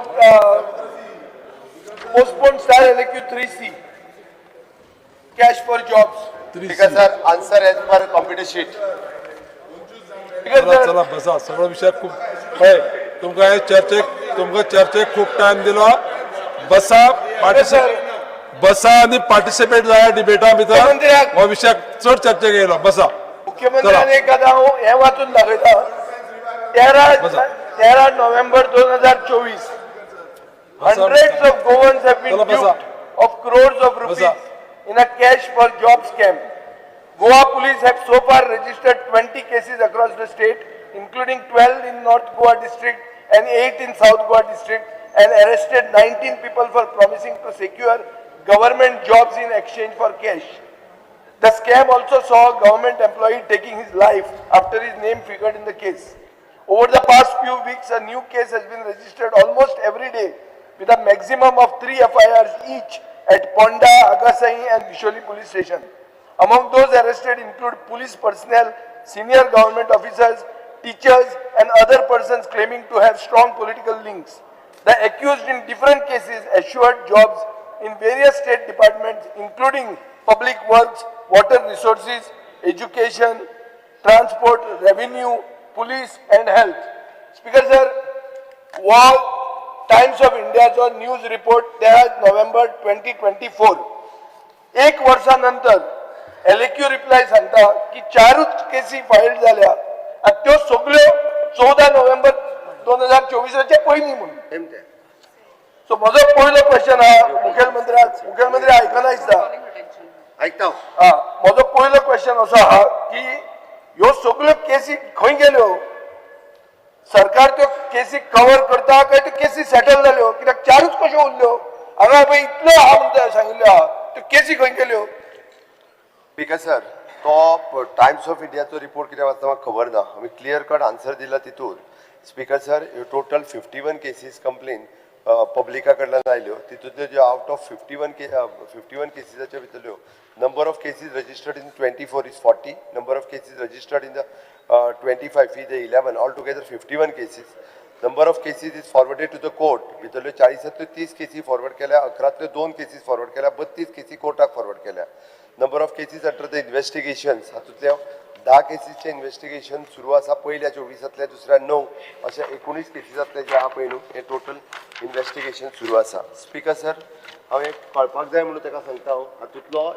postpone star LAQ 3C, cash for jobs. Speaker sir, answer as per computer sheet. Because चला sir, चला, बसा. सगळो विशय खूप पळय, तुमकां हे चर्चेक, तुमकां चर्चेक खूब टायम दिलो. बसा, पार्टिसिपेट, बसा आनी पार्टिसिपेट जाया डिबेटा भितर. मुख्यमंत्र्याक- हो विशयाक चड चर्चेक येयलो, बसा. मुख्यमंत्र्यान एक आतां हांव हें वाचून दाखयता. 13 बसा. 13 नोव्हेंबर 2024, बसा. Hundreds of Goans have been चला, बसा. duped of crores of rupees बसा. in a cash for job scam. Goa police have so far registered 20 cases across the state, including 12 in North Goa district and 8 in South Goa district, and arrested 19 people for promising to secure government jobs in exchange for cash. The scam also saw a government employee taking his life after his name figured in the case. Over the past few weeks, a new case has been registered almost every day, with a maximum of three FIRs each at Ponda, Agasai and Bisholi police station. Among those arrested include police personnel, senior government officers, teachers and other persons claiming to have strong political links. The accused in different cases assured jobs in various state departments, including public works, water resources, education, transport, revenue, police and health. Speaker sir, हो Times of इंडियाचो news report 13 नोव्हेंबर 2024. एक वर्सा नंतर एलएक्यू reply सांगता की चारूच केसी file जाल्या आनी त्यो सगल्यो 14 नोव्हेंबर 2024च्या पयलीं म्हणून. सो म्हजो पयलो क्वेश्चन आहा मुखेलमंत्र्याक. मुखेलमंत्री आयकना दिसता. ऐकता. हा, म्हजो पयलो क्वेश्चन असो आहा की ह्यो सगल्यो केसी खंय गेल्यो? सरकार त्यो केसी कवर करता काय त्यो केसी सेटल जाल्यो? कित्याक चारूच कश्यो उरल्यो हांगा? पळय, इतल्यो आहा म्हणटा सांगिल्ल्यो आहा, त्यो केसी खंय गेल्यो? स्पीकर सर, तो टायम्स ऑफ इंडियाचो रिपोर्ट कितें वाचता म्हाका खबर ना. आमी क्लियर कट आन्सर दिला तितूर. Speaker sir, total 51 cases complain पब्लिका कडल्यान आयल्यो तितूंतल्यो ज्यो out of 51 केसीसाच्या भितरल्यो number of cases registered in 24 is 40, number of cases registered in the 25 is 11, all together 51 cases. Number of cases is forwarded to the court भितरल्यो 40 30 केसी forward केल्या, 11 2 cases forward केल्या, 32 केसी कोर्टाक फॉरवर्ड केल्या. Number of cases under the investigations हातूंतल्यो 10 केसीसचें investigation सुरू आसा, पयल्या 24 दुसऱ्या 9 अशा 19 केसीसांतले जे आहा पळय न्हू हे टोटल इन्वेस्टिगेशन सुरू आसा. स्पिकर सर, हांव एक कळपाक जाय म्हणून ताका सांगता, हांव हातूंतलो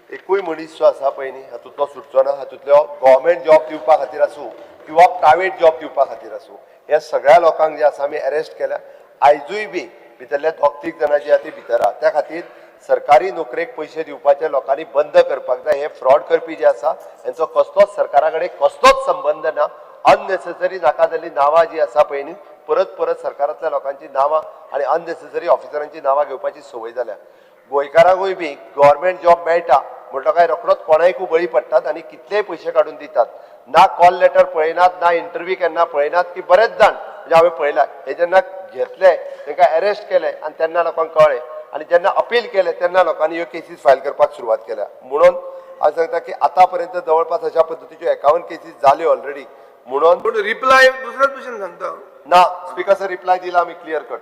एकूय मनीस जो आसा पळय न्ही हातूंतलो सुटचो ना. हातूंतलो गव्हर्मेंट जॉब दिवपा खातीर आसूं किंवा प्रायवेट जॉब दिवपा खातीर आसूं, ह्या सगळ्या लोकांक जे आसा आमी अरेस्ट केल्या. आयजूय बी भितरल्या 2-3 जाणां जी आहा ती भितर आहा. त्या खातीर सरकारी नोकरेक पयशे दिवपाचे लोकांनी बंद करपाक जाय. हे फ्रॉड करपी जे आसा हेंचो कसलोच सरकारा कडेन कसलोच संबंद ना. अननेसेसरी नाका जाल्ली नांवां जी आसा पळय न्ही परत परत सरकारांतल्या लोकांची नांवां आनी अननेसेसरी ऑफिसरांची नांवां घेवपाची संवय जाल्या. गोंयकारांकूय बी गव्हर्मेंट जॉब मेळटा म्हणटो काय रोखडोच कोणायकूय बळी पडटात आनी कितलेय पयशे काडून दितात. ना कॉल लेटर पळयनात, ना इंटरव्यू केन्ना पळयनात. की बरेच जाण म्हणजे हांवें पळयला हे जेन्ना घेतले तांकां अरेस्ट केले आनी तेन्ना लोकांक कळ्ळें आनी जेन्ना अपील केलें तेन्ना लोकांनी ह्यो केसीस फायल करपाक सुरवात केल्या. म्हणून हांव सांगता की आतां पर्यंत जवळपास अशा पद्दतीच्यो 51 केसीस जाल्यो ऑलरेडी. म्हणून पूण रिप्लाय दुसऱ्याच भशेन सांगता. ना स्पिकर सर, रिप्लाय दिला आमी क्लियर कट.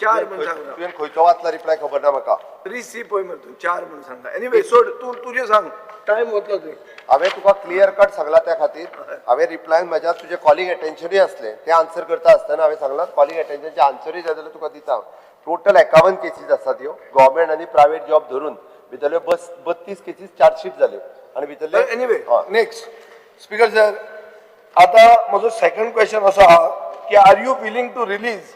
4 म्हूण सांगला. तुवें खंयचो वाचला रिप्लाय खबर ना म्हाका. 3C पळय मरे तूं, 4 म्हूण सांगता. एनिवे सोड, तूं तुजें सांग, टायम वतलो तुवें. हांवें तुका क्लियर कट सांगला, त्या खातीर हांवें रिप्लायन म्हज्या तुजें कॉलिंग अटेन्शनूय आसलें तें आन्सर करता आसतना हांवें सांगलां कॉलिंग अटेन्शनचें आन्सरूय जाय जाल्यार तुका दिता. टोटल 51 केसीस आसात ह्यो गव्हर्मेंट आनी प्रायवेट जॉब धरून. भितरल्यो 32 केसीस चार्जशीट जाल्यो आनी भितरले एनिवे नेक्स्ट. स्पिकर सर, आतां म्हजो सेकंड क्वेश्चन असो आहा की are you willing to release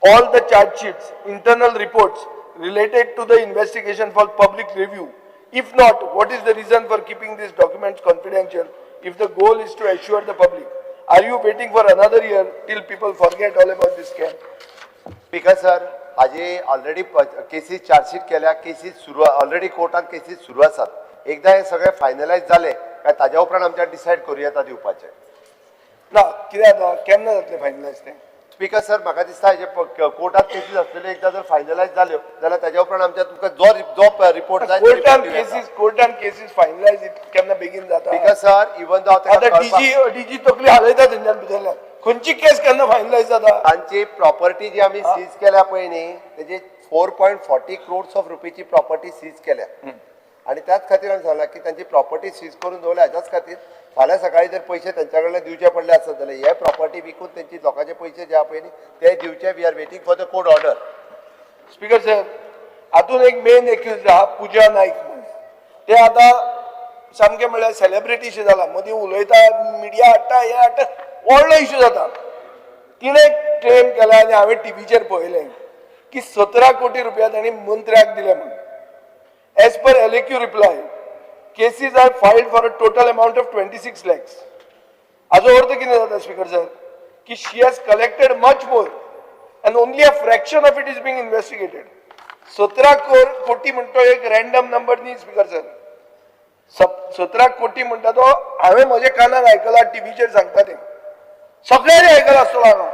all the charge sheets, internal reports related to the investigation for public review? If not, what is the reason for keeping these documents confidential if the goal is to assure the public? Are you waiting for another year till people forget all about this scam? Speaker sir, हाजी already cases chargesheet केल्या, cases सुरू already कोर्टात cases सुरू आसात. एकदां हे सगळे finalise जाले काय ताज्या उपरांत आमच्या डिसायड करूं येता दिवपाचें. ना, कितें जाता, केन्ना जातलें फायनलायज तें? स्पिकर सर, म्हाका दिसता हेजे कोर्टात केसीस आसलेल्यो एकदां जर फायनलायज जाल्यो जाल्यार ताज्या उपरांत आमच्या तुमकां जो जो रिपोर्ट जाय. कोर्टान केसीस, कोर्टान केसीस फायनलायज केन्ना बेगीन जाता? स्पिकर सर, इवन दो आतां डीजी तकली हालयता थंयच्यान भितरल्यान, खंयची केस केन्ना फायनलायज जाता? तांची प्रॉपर्टी जी आमी सीज केल्या पळय न्ही तेजी 4.40 क्रोर्स ऑफ रुपीची प्रॉपर्टी सीज केल्या आनी त्याच खातीर हांवें सांगलां की तांची प्रॉपर्टी सीज करून दवरल्या हाच्याच खातीर फाल्यां सकाळी जर पयशे तांच्या कडल्यान दिवचे पडले आसत जाल्यार हे प्रॉपर्टी विकून तेंची लोकांचे पयशे जे आहा पळय न्ही ते दिवचे. We are waiting for the court order. Speaker sir, हातून एक मेन एक्यूज आहा पुजा नायक म्हणून, ते आतां सामकें म्हणल्यार सेलेब्रिटीशें जालां, मदीं उलयता, मिडिया हाडटा, हें हाडटा, व्हडलो इशू जाता. तिणें क्लेम केला आनी हांवें टिवीचेर पळयलें की 17 कोटी रुपया तांणी मंत्र्याक दिले म्हणून. As per LAQ reply, cases are filed for a total amount of 26 lakhs. हाजो अर्थ कितें जाता स्पीकर सर, की she has collected much more and only a fraction of it is being investigated. 17 कोटी म्हणटा तो एक रॅन्डम नंबर न्ही स्पीकर सर. 17 कोटी म्हणटा तो हांवें म्हज्या कानार आयकला, टिवीचेर सांगता ते सगळ्यांनी आयकला आसतलो हांगा.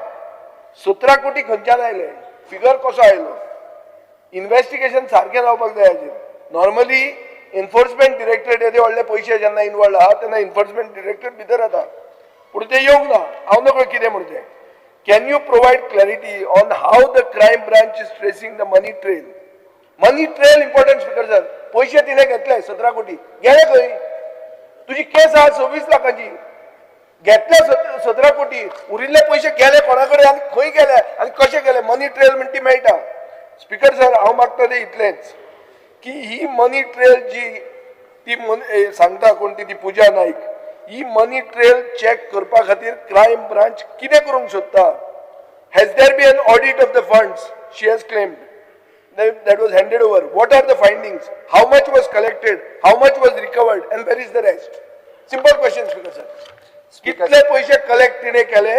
17 कोटी खंयच्यान आयले, फिगर कसो आयलो, इन्व्हेस्टिगेशन सारकें जावपाक जाय हाजेर. नॉर्मली एन्फोर्समेंट डिरेक्टरेट येदे व्हडले पयशे जेन्ना इनवॉल्ड आहा तेन्ना एन्फोर्समेंट डिरेक्टरेट भितर येता, पूण ते येवंक ना. हांव नकळो कितें म्हण तें. Can you provide clarity on how the crime branch is tracing the money trail? Money trail important, speaker sir. पयशे तिणें घेतले 17 कोटी, गेले खंय? तुजी केस आहा 26 लाखाची, घेतले 17 कोटी, उरिल्ले पयशे गेले कोणा कडेन आनी खंय गेले आनी कशे गेले? मनी ट्रेल म्हण ती मेळटा. स्पिकर सर, हांव मागता तें इतलेंच की ही मनी ट्रेल जी ती सांगता कोण ती, ती पुजा नाईक, ही मनी ट्रेल चॅक करपा खातीर क्रायम ब्रांच कितें करूंक सोदता? Has there been an audit of the funds she has claimed that was handed over? What are the findings? How much was collected? How much was recovered? And where is the rest? Simple question, Speaker sir. कितले पैसे collect तिने केले,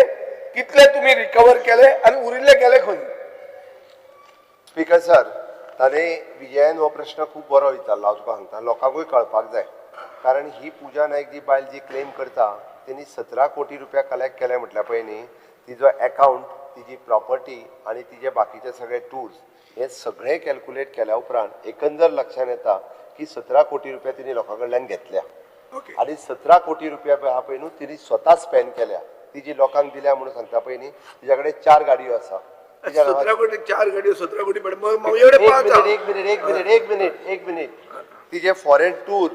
कितले तुम्ही recover केले आणि उरिल्ले गेले खंय? स्पीकर सर, ताणें विजयान हो प्रश्न खूब बरो विचारला. हांव तुका सांगता, लोकांकूय कळपाक जाय, कारण ही पुजा नायक जी बायल जी क्लेम करता तेणी 17 कोटी रुपया कलेक्ट केले म्हटल्यार पळय न्ही, तिजो एकावंट, तिजी प्रॉपर्टी आनी तिजे बाकीचे सगळे टूर्स हे सगळे कॅल्क्युलेट केल्या उपरांत एकंदर लक्षात येता की 17 कोटी रुपया तिने लोकां कडल्यान घेतल्या. आणि 17 कोटी रुपया आहा पळय न्हू, तिने स्वता स्पेंड केल्या. ती जी लोकांक दिल्या म्हणून सांगता पळय न्ही, तिच्या कडेन चार गाडयो आसा तिच्या नांवार. 17 कोटी, चार गाडयो, 17 कोटी, पण मग एवढे एक पाच. मिनिट, एक मिनिट, एक मिनिट, एक मिनिट, एक मिनिट. तिजे फॉरेन टूर,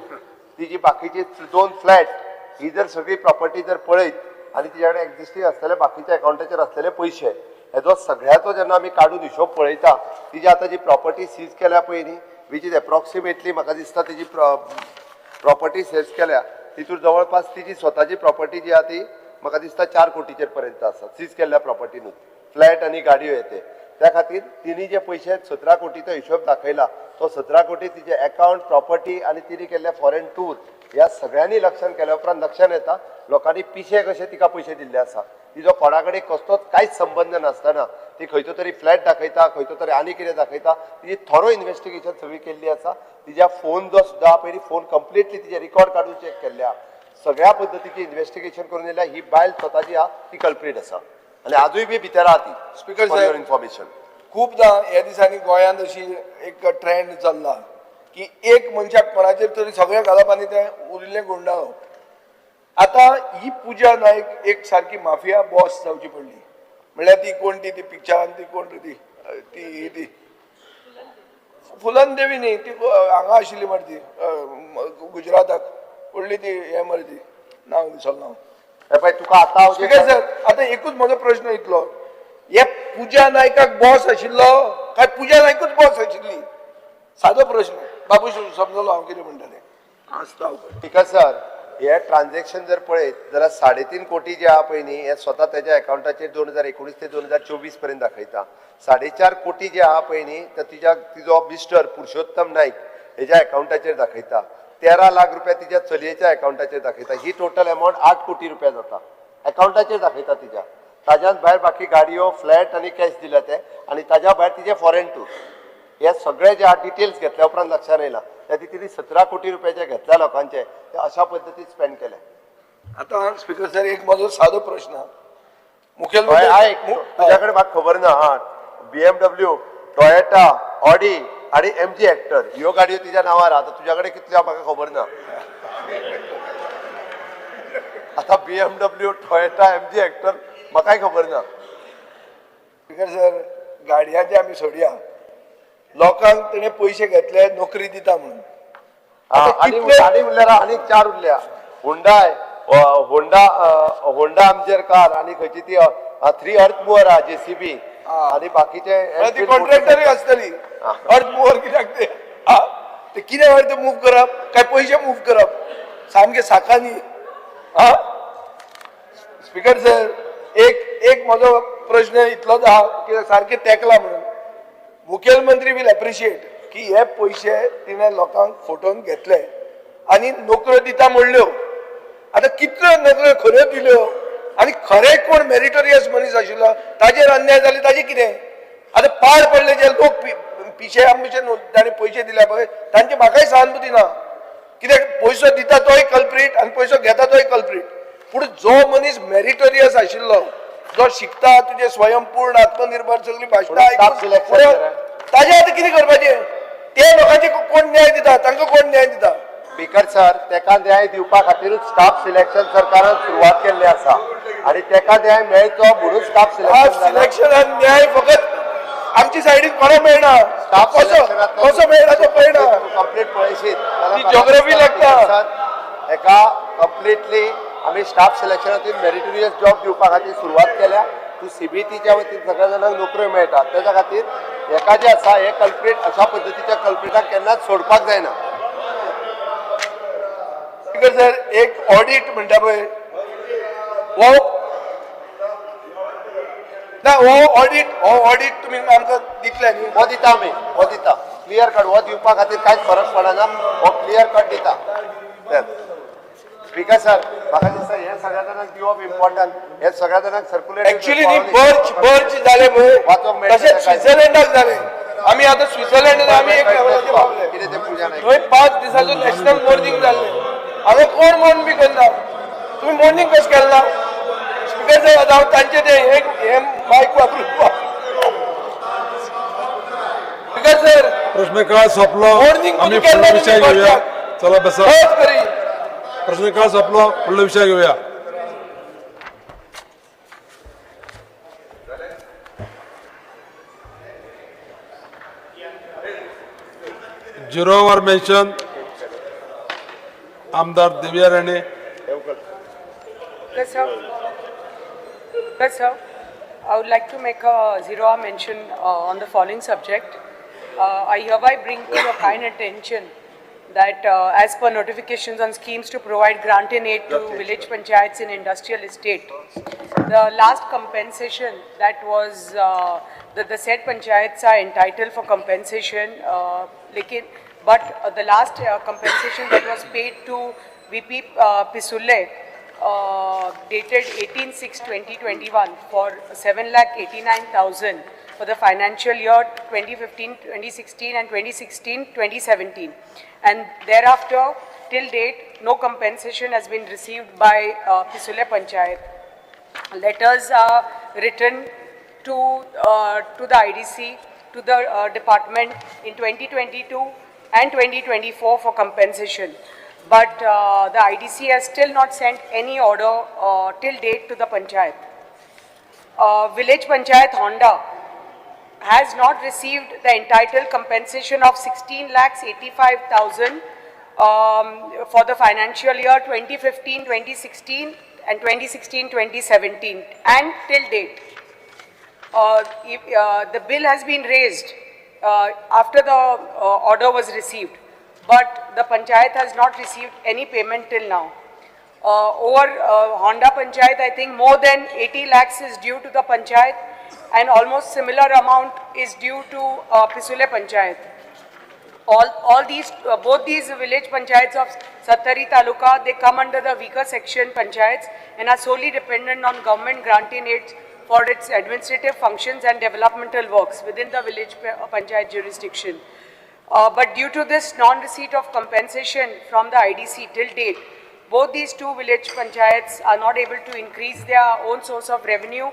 तिजी बाकीची दोन फ्लॅट, ही जर सगळी प्रॉपर्टी जर पळयत आनी तिच्या कडेन एक्झिस्टींग आसलेले बाकीच्या अकाउंटाचेर आसलेले पयशे, हेजो सगळ्याचो जेन्ना आमी काडून हिशोब पळयता, तिजी आतां जी प्रॉपर्टी सीज केल्या पळय न्ही, which is approximately म्हाका दिसता तिजी प्रॉपर्टी सीज केल्या तितूर जवळपास तिजी स्वताची प्रॉपर्टी जी आहा ती म्हाका दिसता 4 कोटीचेर पर्यंत आसा, सीज केल्ल्या प्रॉपर्टीनूच, फ्लॅट आनी गाडयो येते. त्या खातीर तिने जे पयशे 17 कोटीचो हिशोब दाखयला, तो 17 कोटी तिचे अकाउंट, प्रॉपर्टी आनी तिने केल्ले फॉरेन टूर ह्या सगळ्यांनी लक्षात केल्या उपरांत लक्षात येता लोकांनी पिशे कशे तिका पयशे दिल्ले आसा. तिजो कोणा कडेन कसलोच कांयच संबंद नासतना ती खंयचो तरी फ्लॅट दाखयता, खंयचो तरी आनी कितें दाखयता. तिजी थोरो इन्वेस्टिगेशन सगळी केल्ली आसा. तिज्या फोन जो सुद्दां पयली फोन कंप्लिटली तिजे रिकॉर्ड काडून चॅक केल्ले आहा. सगळ्या पद्दतीची इन्वेस्टिगेशन करून येयल्या. ही बायल स्वता जी आहा ती कल्प्रीट आसा आनी आजूय बी भितर आहा ती. Speaker for Saheb. Your information. खूपदां ह्या दिसांनी गोंयांत अशी एक ट्रेंड चल्ला की एक मनशाक कोणाचेर तरी सगळें घालप आनी तें उरिल्लें गुंडाळप. आतां ही पुजा नायक एक सारकी माफिया बॉस जावची पडली. म्हणल्यार ती कोण ती, ती पिक्चरान ती कोण रे ती, ती ही ती फुलन देवी न्ही, ती हांगा आशिल्ली मरे ती, गुजराताक व्हडली ती हें मरे ती, नांव विसरलो हांव. हे पळय, तुका आतां हांव स्पीकर सर, आतां एकूच म्हजो प्रश्न इतलो, हे पुजा नायकाक बॉस आशिल्लो काय पुजा नायकूच बॉस आशिल्ली? सादो प्रश्न. बाबू, समजलो हांव कितें म्हणटा तें? आसता हांव. स्पीकर सर, हे ट्रान्झॅक्शन जर पळयत जाल्यार 3.5 कोटी जे आहा पळय न्ही, हे स्वता तेज्या अकाउंटाचेर 2019 ते 2024 पर्यंत दाखयता. 4.5 कोटी जे आहा पळय न्ही, तर तिज्या तिजो मिस्टर पुरुषोत्तम नाईक हेज्या अकाउंटाचेर दाखयता. 13 लाख रुपया तिच्या चलयेच्या अकाउंटाचेर दाखयता. ही टोटल अमावंट 8 कोटी रुपया जाता, अकाउंटाचेर दाखयता तिज्या. ताज्यान भायर बाकी गाडयो, फ्लॅट आनी कॅश दिल्या ते आनी ताज्या भायर तिजे फॉरेन टूर, हे सगळे जे डिटेल्स घेतल्या उपरांत लक्षात येयला त्या तिने 17 कोटी रुपये जे घेतल्या लोकांचे, ते अशा पद्दतीन स्पेंड केले. आतां स्पीकर सर, एक म्हजो सादो प्रश्न, मुखेल हय, आयक, तुज्या कडेन म्हाका खबर ना. हा, बीएमडब्ल्यू, टोयोटा, ऑडी आनी एमजी हेक्टर ह्यो गाडयो तिच्या नांवार. आतां तुज्या कडेन कितल्यो आहा म्हाका खबर ना. आतां बीएमडब्ल्यू, टोयोटा, एमजी हेक्टर म्हाकाय खबर ना. स्पीकर सर, गाडयांचे आमी सोडया, लोकांक तेणे पयशे घेतले नोकरी दिता म्हणून. हा, आनी आनी उरल्या, आनी चार उरल्या. हुंडाय, होंडा, होंडा आमचेर कार आनी खंयची ती थ्री अर्थ मुवर आहा, जेसीबी आनी बाकीचे. म्हळ्यार ती कॉन्ट्रॅक्टरूय आसतली अर्थ मुवर. कित्याक ते, हा, ते कितें अर्थ मूव करप काय पयशे मूव करप सामके साकांनी? हा, स्पीकर सर, एक एक म्हजो प्रश्न इतलोच आहा की सारकें तेंकला म्हणून मुखेलमंत्री will appreciate की हे पयशे तिणें लोकांक फटोवन घेतले आनी नोकऱ्यो दिता म्हणल्यो. आतां कितल्यो नोकऱ्यो खऱ्यो दिल्यो आनी खरें कोण मेरिटोरियस मनीस आशिल्लो ताजेर अन्याय जाले, ताजें कितें? आतां पाड पडले जे लोक पिशे भशेन ताणें पयशे दिल्या पळय, तांची म्हाकाय सहानुभूती ना. कित्याक पयसो दिता तोय कल्प्रीट आनी पयसो घेता तोय कल्प्रीट. पूण जो मनीस मेरिटोरियस आशिल्लो, जो शिकता, तुजे स्वयंपूर्ण, आत्मनिर्भर, सगळी भाशणां पूण staff आयकून selection फुडें करा. ताजे आतां कितें करपाचें? ते लोकांचे कोण न्याय दिता? तांकां कोण न्याय दिता? स्पीकर सर, तेका न्याय दिवपा खातीरूच स्टाफ सिलेक्शन सरकारान सुरवात केल्ली आसा आनी तेका न्याय मेळचो म्हणून स्टाफ स्टाफ सिलेक्शन. सिलेक्शनान न्याय फकत आमची सायडीन कोणाक मेळना. स्टाफ कसो कसो मेळना तो पळयना. कंप्लीट पळयशीत. ती geography लागता. सर, एका कंप्लिटली आमी स्टाफ सिलेक्शनातून मेरिटोरियस जॉब दिवपा खातीर सुरवात केल्या. तूं सीबीटीच्या वतीन सगळ्या जाणांक नोकऱ्यो मेळटा. तेच्या खातीर एका जे आसा हे कल्प्रीट, अशा पद्दतीच्या कल्प्रिटाक केन्नाच सोडपाक जायना. स्पीकर सर, एक ऑडिट म्हणटा पळय, हो ना, हो ऑडिट तुमी आमकां दितले न्ही? हो दिता आमी, हो दिता क्लियर कट. हो दिवपा खातीर कांयच फरक पडना, हो क्लियर कट दिता. स्पीकर सर, म्हाका दिसता हे सगळ्या जाणांक दिवप इम्पॉर्टंट, हे सगळ्या जाणांक सर्क्युलेट. ऍक्च्युली न्ही, बर्च बर्च जाले पळय, वाचोंक मेळटलें. तशेंच काय? स्वित्झर्लंडाक जाले. आमी आतां स्वित्झर्लंडात आमी एक लेवलाचेर पावले. कितें ते पुजा नायक. थंय 5 दिसाचो नॅशनल मोर्निंग जाल्लें. हांगा कोण मोर्न बी करना. तुमी मोर्निंग कशें केलें ना, स्पीकर साहेब? आतां हांव तांचे ते हे हे मायक वापरून. स्पीकर सर, प्रश्नकाळ सोंपलो. Warning आमी केन्ना फुडलो विशय तुम्ही घेवया. चला बसा. बस करी. प्रश्नकाळ सोंपलो, फुडलो विशय घेवया. झिरो वर मेन्शन, आमदार Divya Rane. Yes, sir. Yes, sir. I would like to make a zero hour mention on the following subject. I hereby bring to your kind attention that as per notifications on schemes to provide grant in aid to village panchayats in industrial estate, the last compensation that was, that the said panchayats are entitled for compensation, but the last compensation that was paid to VP Pisule, dated 18/6/2021 for 7,89,000 for the financial year 2015-2016 and 2016-2017. And thereafter, till date, no compensation has been received by Pisule Panchayat. Letters are written to the IDC, to the department in 2022 and 2024 for compensation. But the IDC has still not sent any order till date to the panchayat. Village Panchayat Honda has not received the entitled compensation of 16,85,000 for the financial year 2015-2016 and 2016-2017 and till date. If the bill has been raised after the order was received, but the panchayat has not received any payment till now. Over Honda Panchayat, I think more than 80 lakhs is due to the panchayat and almost similar amount is due to Pisule Panchayat. Both these village panchayats of Sattari Taluka, they come under the weaker section panchayats and are solely dependent on government grant-in aids for its administrative functions and developmental works within the village panchayat jurisdiction. But due to this non-receipt of compensation from the IDC till date, both these two village panchayats are not able to increase their own source of revenue,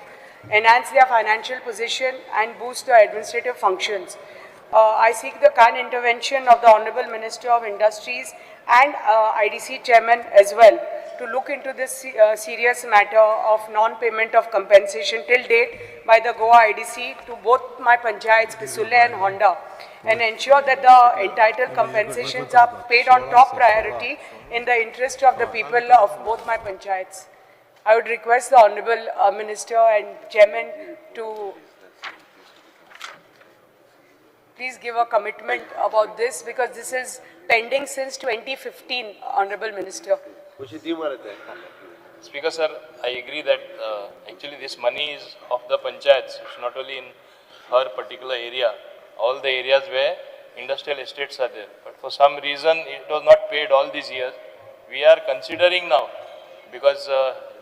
enhance their financial position, and boost their administrative functions. I seek the kind intervention of the Honorable Minister of Industries and IDC Chairman as well to look into this serious matter of non-payment of compensation till date by the Goa IDC to both my panchayats, Pisule and Honda, and ensure that the entitled compensations are paid on top priority in the interest of the people of both my panchayats. I would request the Honorable Minister and Chairman to please give a commitment about this, because this is pending since 2015, Honorable Minister. Speaker sir, I agree that actually this money is of the panchayats. It's not only in her particular area, all the areas where industrial estates are there. But for some reason, it was not paid all these years. We are considering now, because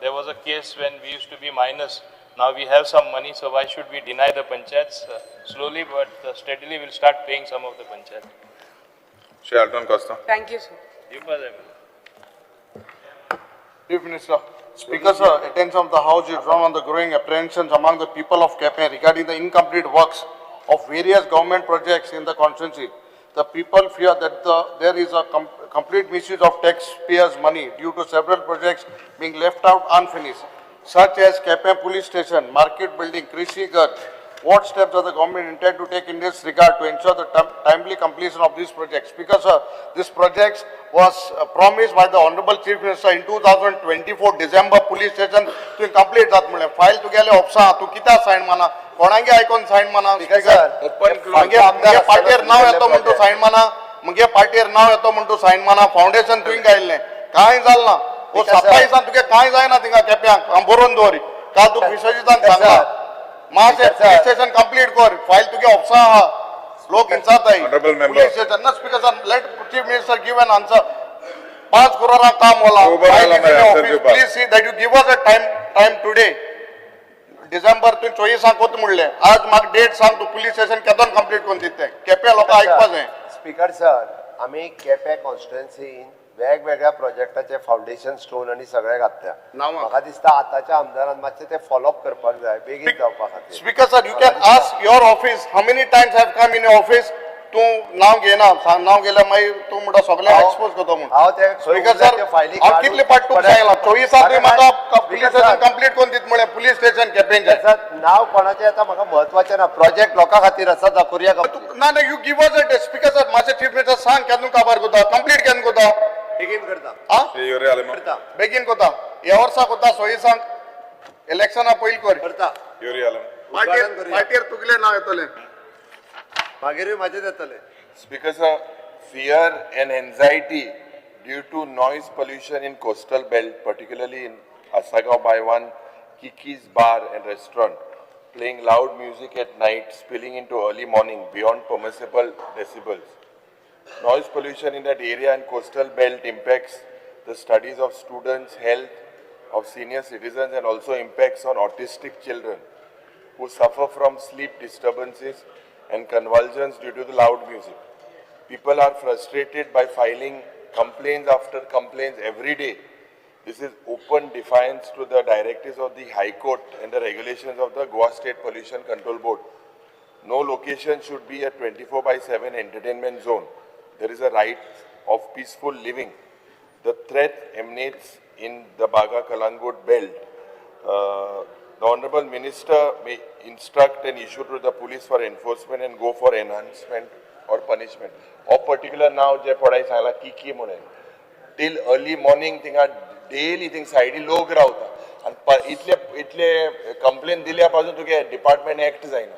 there was a case when we used to be minus. Now we have some money, so why should we deny the panchayats? Slowly but steadily we'll start paying some of the panchayats. Shri Alton Costa. Thank you, sir. Chief Minister. Speaker, sir, attention of the House is drawn on the growing apprehensions among the people of Quepem regarding the incomplete works of various government projects in the constituency. The people fear that there is a complete misuse of taxpayers' money due to several projects being left out unfinished, such as Quepem Police Station, Market Building, Krishi Ghar. What steps does the government intend to take in this regard to ensure the timely completion of these projects? Because this project was promised by the Honorable Chief Minister in 2024 December. Police station तुवें complete जात म्हणलें. File तुगेले ऑफिसा, तूं कित्याक sign माना? कोणागे आयकोन sign माना? Speaker sir, Open close. मगे मगे पार्टीर नांव येतो म्हण तूं सायन माना, मगे पार्टीर नांव येतो म्हण तूं सायन माना. फावंडेशन तुवें घायल्लें, कांय जालें ना. हो Speaker sir. सत्तावीसान तुगे कांय जायना थिंगा केप्यांक. हांव बरोवन दवर, काल तुका विश्वजितान Speaker सांगला. sir. मातशें Speaker sir. Police station complete कर, फायल तुगे ऑफिसा आहा. लोक हिंसाताय. Honorable member. Police station ना. Speaker sir, let Chief Minister give an answer. 5 करोडा काम होला. उभं राहिला मरे answer दिवपाक. Please see that you give us a time today. December तुवें चोवीसांक कोत म्हणलें, आज म्हाका डेट सांग, तूं पुलीस स्टेशन केदोन कंप्लीट करून दिता तें. केप्या लोकांक आयकपा जाय. स्पीकर सर, आमी केपें कॉन्स्टिट्युएन्सीन वेगवेगळ्या प्रोजेक्टाचे फावंडेशन स्टोन आनी सगळे घातल्या. नांवां. म्हाका दिसता आतांच्या आमदारान मातशें ते फॉलोअप करपाक जाय बेगीन जावपा खातीर. Speaker sir, you can ask your office how many times have come in your office. तूं नांव घेना, नांव घेयल्यार मागीर तूं म्हणटा सगळ्यांक एक्सपोज करता म्हूण. हांव ते स्पीकर सर, फायली हांव कितले पाट तुका सांगला, 24 तुवें म्हाका पुलीस स्टेशन कंप्लीट करून दित म्हळें, पुलीस स्टेशन केपेंचें. नाव कोणाचें येता म्हाका म्हत्वाचें ना, प्रोजेक्ट लोकां खातीर आसा, दाखोवया कंप्लीट. ना ना, you give us a date. Speaker sir, मातशें चीफ मिनिस्टर सांग केन्ना काबार करता, कंप्लीट केन्ना करता? बेगीन करता. आं, श्री युरी आलेमाव. करता. बेगीन करता. ह्या वर्सा करता, 26 इलेक्शना पयलीं कर. करता. युरी आलेमाव. पार्टीर पार्टीर तुगेलें नांव येतलें. मागीरूय म्हाजें येतलें. Speaker sir, fear and anxiety due to noise pollution in coastal belt, particularly in Assagao by one Kiki's bar and restaurant, playing loud music at night, spilling into early morning beyond permissible decibels. Noise pollution in that area and coastal belt impacts the studies of students, health of senior citizens, and also impacts on autistic children who suffer from sleep disturbances and convulsions due to the loud music. People are frustrated by filing complaints after complaints every day. This is open defiance to the directives of the High Court and the regulations of the Goa State Pollution Control Board. No location should be a 24/7 entertainment zone. There is a right of peaceful living. The threat emanates in the Baga Kalangut belt. The Honorable Minister may instruct and issue to the police for enforcement and go for enhancement or punishment. Or particular now जे पळय सांगला Kiki म्हणून till early morning थिंगा daily thing सायडी लोक रावता आनी इतले इतले कंप्लेन दिल्या पासून तुगे डिपार्टमेंट एक्ट जायना.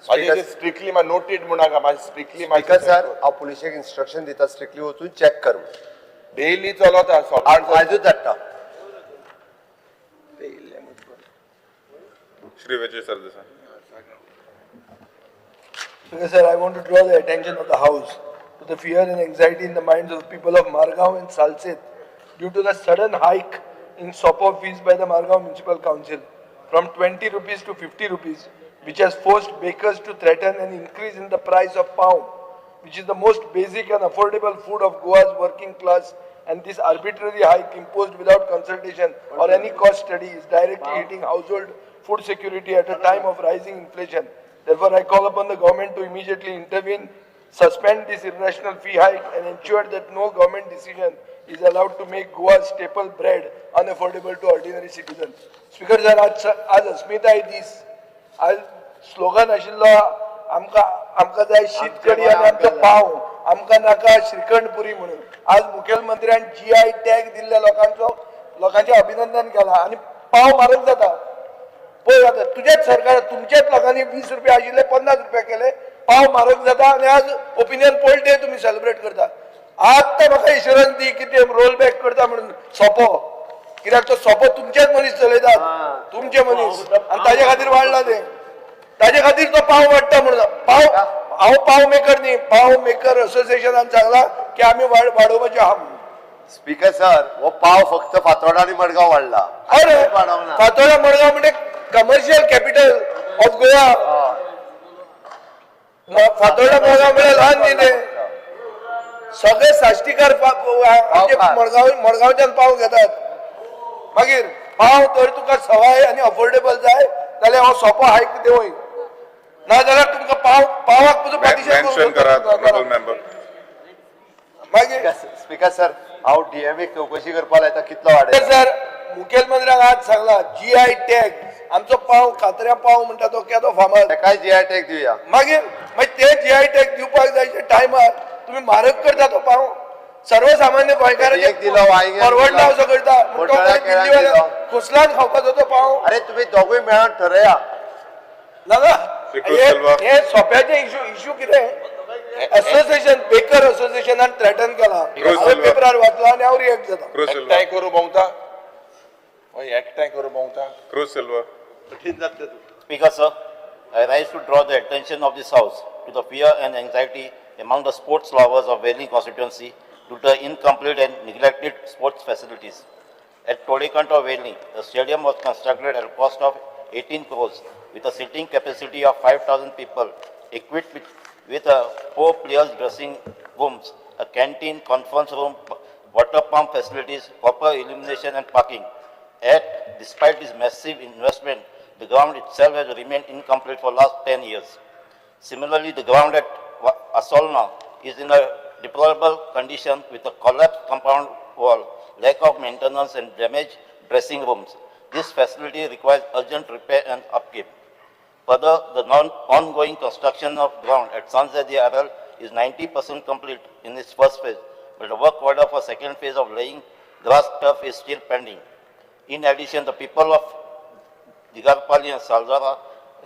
माझे स्ट्रिक्टली नोटेड म्हणून नाका, स्ट्रिक्टली. स्पीकर सर, हांव पुलिशेक इन्स्ट्रक्शन दिता स्ट्रिक्टली वचून चॅक कर. डेली चलता सकाळ. आयजूच धाडटा. Shri Vijay Sardesai. Speaker sir, I want to draw the attention of the House to the fear and anxiety in the minds of the people of Margao and Salcete due to the sudden hike in SOPO fees by the Margao Municipal Council from 20 rupees to 50 rupees, which has forced bakers to threaten an increase in the price of pound, which is the most basic and affordable food of Goa's working class, and this arbitrary hike imposed without consultation or any cost study is directly hitting household food security at a time of rising inflation. Therefore, I call upon the government to immediately intervene, suspend this irrational fee hike and ensure that no government decision is allowed to make Goa's staple bread unaffordable to ordinary citizens. Speaker sir, आज अस्मिताय दीस, आज slogan आशिल्लो आमकां आमकां जाय शीत कडी आनी आमचो पाव, आमकां नाका श्रीखंड पुरी म्हणून. आज मुखेलमंत्र्यान जीआय टॅग दिल्ल्या लोकांचो लोकांचें अभिनंदन केलां आनी पाव म्हारग जाता. पळय आतां तुजेच सरकार, तुमच्याच लोकांनी 20 रुपया आशिल्ले 50 रुपया केले, पाव म्हारग जाता आनी आज ओपिनियन पोल डे तुमी सेलिब्रेट करता. आत्तां म्हाका इन्शुरन्स दी की ते रोल बॅक करता म्हणून सोंपो, कित्याक तो सोंपो तुमचेच मनीस चलयतात, तुमचे मनीस, आनी ताजे खातीर वाडला ते, ताजे खातीर तो पाव वाडटा म्हणून. पाव हांव पाव मेकर न्ही, पाव मेकर असोसिएशनान सांगला की आमी वाडोवपाचे आहा म्हणून. स्पीकर सर, हो पाव फक्त फातोर्डा आनी मडगांव वाडला. अरे फातोर्डा मडगांव म्हणजे commercial capital of Goa. Fatorda Madgaon म्हळ्यार ल्हान न्ही ते, सगळे साश्टीकार मडगांव मडगांवच्यान पाव घेतात. मागीर पाव जर तुका सवाय आनी अफोर्डेबल जाय जाल्यार हो सोंपो हायक देंवय, ना जाल्यार तुमकां पाव पावाक पसून मेन्शन करात ऑनरेबल मेंबर. मागीर स्पीकर सर, हांव डीएमए चवकशी करपाक लायता कितलो वाडयला. सर, मुखेलमंत्र्यान आज सांगला जीआय टॅग आमचो पाव कातऱ्या पाव म्हणटा तो केदो फामाद, ताकाय जीआय टॅग दिवया. मागीर मागीर ते जीआय टॅग दिवपाक जाय टायमार तुमी म्हारग करता तो पाव, सर्वसामान्य गोंयकारांचे एक दिलो, वांयग्याक परवडना दिलो, असो करता. मोटाळ्या केळ्याक दिलो. खोसलान खावपाचो तो पाव. अरे तुम्ही दोगूय मेळोन ठरया. ना ना, श्री सिल्वा. हे सोंप्याचे इशू इशू कितें, असोसिएशन बेकर असोसिएशनान थ्रेटन केला, हांवें पेपरार वाचला आनी हांव रिएक्ट जाता. क्रूज सिल्वा. एकठांय करूं भोंवता, हय एकठांय करूं भोंवता. क्रूज सिल्वा. कठीण जातलें तूं. Speaker sir, I rise to draw the attention of this House to the fear and anxiety among the sports lovers of Velim constituency due to incomplete and neglected sports facilities. At Tollygunge of Velim, the stadium was constructed at a cost of 18 crores with a seating capacity of 5,000 people, equipped with 4 players dressing rooms, a canteen, conference room, water pump facilities, proper illumination and parking. Yet, despite this massive investment, the ground itself has remained incomplete for last 10 years. Similarly, the ground at Assolna is in a deplorable condition with a collapsed compound wall, lack of maintenance and damaged dressing rooms. This facility requires urgent repair and upkeep. Further, the ongoing construction of ground at Sanzedi RL is 90% complete in its first phase, but the work order for second phase of laying grass turf is still pending. In addition, the people of Digarpali and Saldara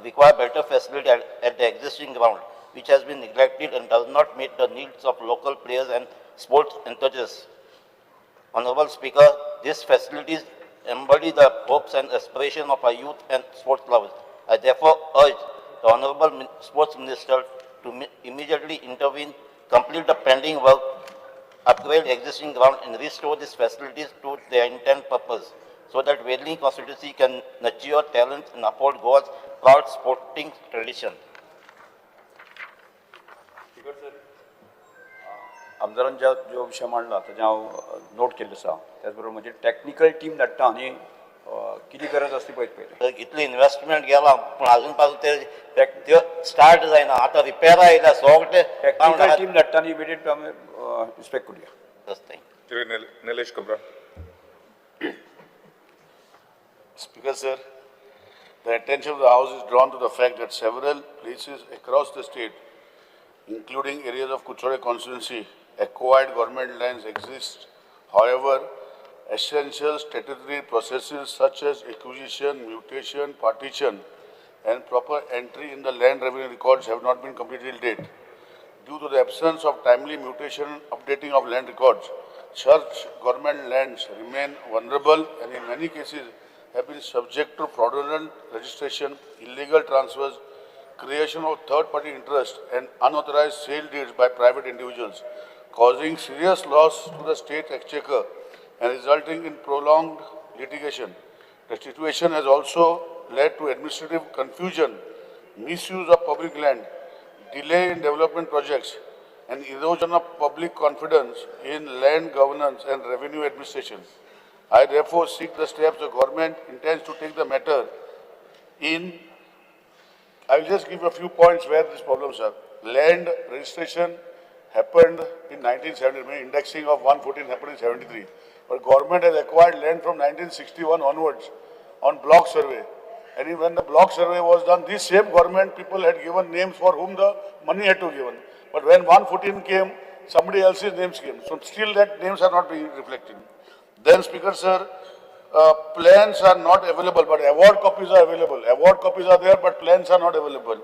require better facility at the existing ground, which has been neglected and does not meet the needs of local players and sports enthusiasts. Honorable Speaker, these facilities embody the hopes and aspirations of our youth and sports lovers. I therefore urge the Honorable Sports Minister to immediately intervene, complete the pending work, upgrade existing ground and restore these facilities to their intended purpose, so that Velim constituency can nurture talent and uphold Goa's proud sporting tradition. आमदारान ज्या जो विशय मांडला ताजें हांव note केल्लो आसा. त्याच बरोबर म्हणजे टॅक्निकल टीम धाडटा आनी कितें गरज आसा ती पळयत पयलें. इतली इन्व्हेस्टमेंट गेला पूण आजून पासून ते त्यो स्टार्ट जायना. आतां रिपेरा आयल्या सगळे टॅक्निकल टीम धाडटा आनी इमिडिएट आमी इन्स्पेक्ट करुया. Shri Nilesh Kabra. Speaker sir, the attention of the House is drawn to the fact that several places across the state, including areas of Curchorem constituency, acquired government lands exist. However, essential statutory processes such as acquisition, mutation, partition, and proper entry in the land revenue records have not been completed till date. Due to the absence of timely mutation updating of land records, such government lands remain vulnerable and in many cases have been subject to fraudulent registration, illegal transfers, creation of third-party interest, and unauthorized sale deeds by private individuals, causing serious loss to the state exchequer and resulting in prolonged litigation. The situation has also led to administrative confusion, misuse of public land, delay in development projects, and erosion of public confidence in land governance and revenue administration. I therefore seek the steps the government intends to take the matter in. I will just give a few points where these problems are. Land registration happened in 1970, indexing of 114 happened in 73. But government has acquired land from 1961 onwards on block survey. And when the block survey was done, this same government people had given names for whom the money had to be given. But when 114 came, somebody else's names came. So still that names are not being reflected. Then, Speaker sir, plans are not available, but award copies are available. Award copies are there, but plans are not available.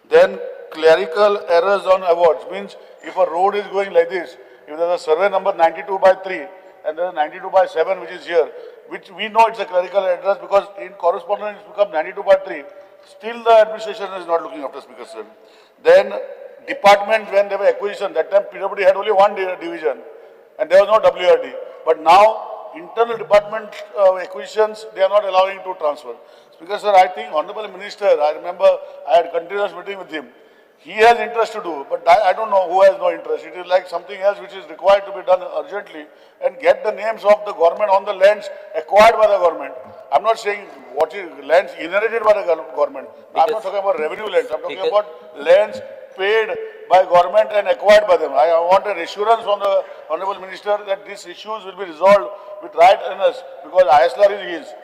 Then clerical errors on awards means if a road is going like this, if there is a survey number 92/3 and there is 92/7 which is here, which we know it's a clerical address because in correspondence it's become 92/3, still the administration is not looking after, Speaker sir. Then department, when there were acquisition, that time PWD had only one division and there was no WRD. But now internal department acquisitions, they are not allowing to transfer. Speaker sir, I think Honorable Minister, I remember I had continuous meeting with him. He has interest to do, but I don't know who has no interest. It is like something else which is required to be done urgently and get the names of the government on the lands acquired by the government. I'm not saying what is lands inherited by the government. I'm not talking about revenue lands. I'm talking about lands paid by government and acquired by them. I want an assurance from the Honorable Minister that these issues will be resolved with right earnest, because ISLR is his.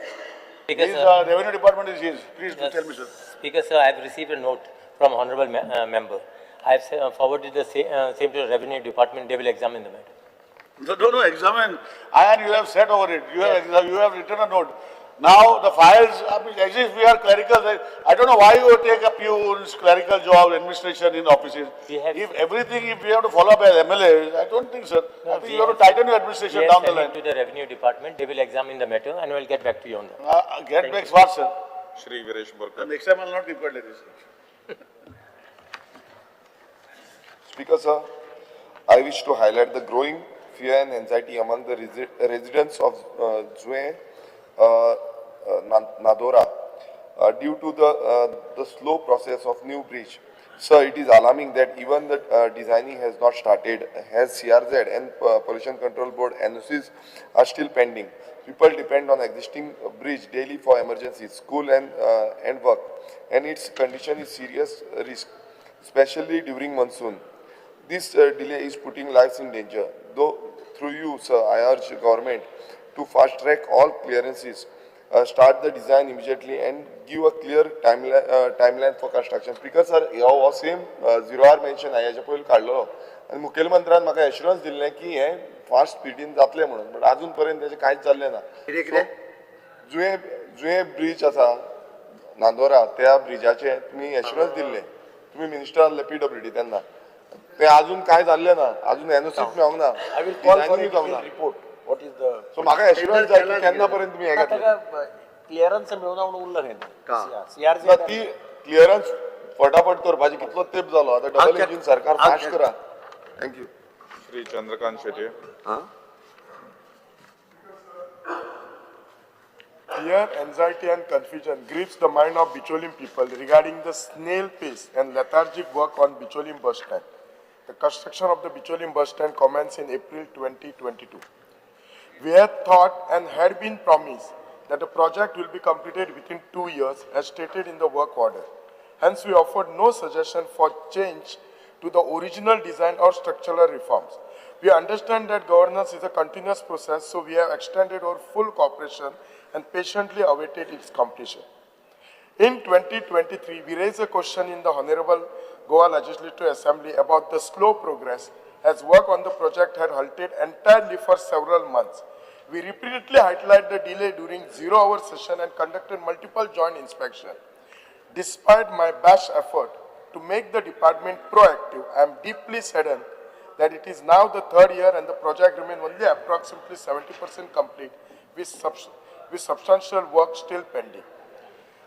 His revenue department is his. Please do tell me, sir. Speaker, sir, I have received a note from Honorable Member. I have forwarded the same to the Revenue Department. They will examine the matter. No, no, no, examine. And you have said over it. You have written a note. Now the files, I mean, as if we are clerical, I don't know why you take a peons, clerical job, administration in offices. If everything, if we have to follow up as MLAs, I don't think, sir. No, I think you have to tighten your administration down the line. To the Revenue Department, they will examine the matter and will get back to you on that. Get back fast, sir. Shri Viresh Borkar. Next time I will not keep quiet like this. Speaker, sir, I wish to highlight the growing fear and anxiety among the residents of Zue Nadora due to the slow process of new bridge. Sir, it is alarming that even the designing has not started, as CRZ and Pollution Control Board NOCs are still pending. People depend on existing bridge daily for emergencies, school and work, and its condition is serious risk, especially during monsoon. This delay is putting lives in danger. Though through you, sir, I urge government to fast track all clearances, start the design immediately and give a clear timeline for construction. Speaker sir, हो same zero R mention हाच्या पयलीं काडलेलो आनी मुखेलमंत्र्यान म्हाका assurance दिल्लें की हें fast स्पिडीन जातलें म्हणून, बट आजून पर्यंत तेजें कांयच जाल्लें ना. जुये जुये ब्रीज आसा नांदोरा, त्या ब्रिजाचें तुमी एश्युरन्स दिल्लें, तुमी मिनिस्टर आसले PWD तेन्ना, तें आजून कांय जाल्लें ना, आजून एनओसीच मेळोंक ना, डिझायनींग जावंक ना. What is the so म्हाका एश्युरन्स जाय की केन्ना पर्यंत तुमी हें घेतलें. क्लियरन्स मेळना म्हणून उरला खंय सीआरझेड ती क्लियरन्स फटाफट करपाची कितलो तेप जालो आतां, डबल इंजीन सरकार फास्ट करा. Thank you. Shri Chandrakant Shetye. Fear, anxiety and confusion grips the mind of Bicholim people regarding the snail pace and lethargic work on Bicholim bus stand. The construction of the Bicholim bus stand commenced in April 2022. We had thought and had been promised that the project will be completed within 2 years as stated in the work order. Hence, we offered no suggestion for change to the original design or structural reforms. We understand that governance is a continuous process, so we have extended our full cooperation and patiently awaited its completion. In 2023, we raised a question in the Honorable Goa Legislative Assembly about the slow progress as work on the project had halted entirely for several months. We repeatedly highlighted the delay during zero-hour session and conducted multiple joint inspections. Despite my best effort to make the department proactive, I am deeply saddened that it is now the third year and the project remains only approximately 70% complete with substantial work still pending.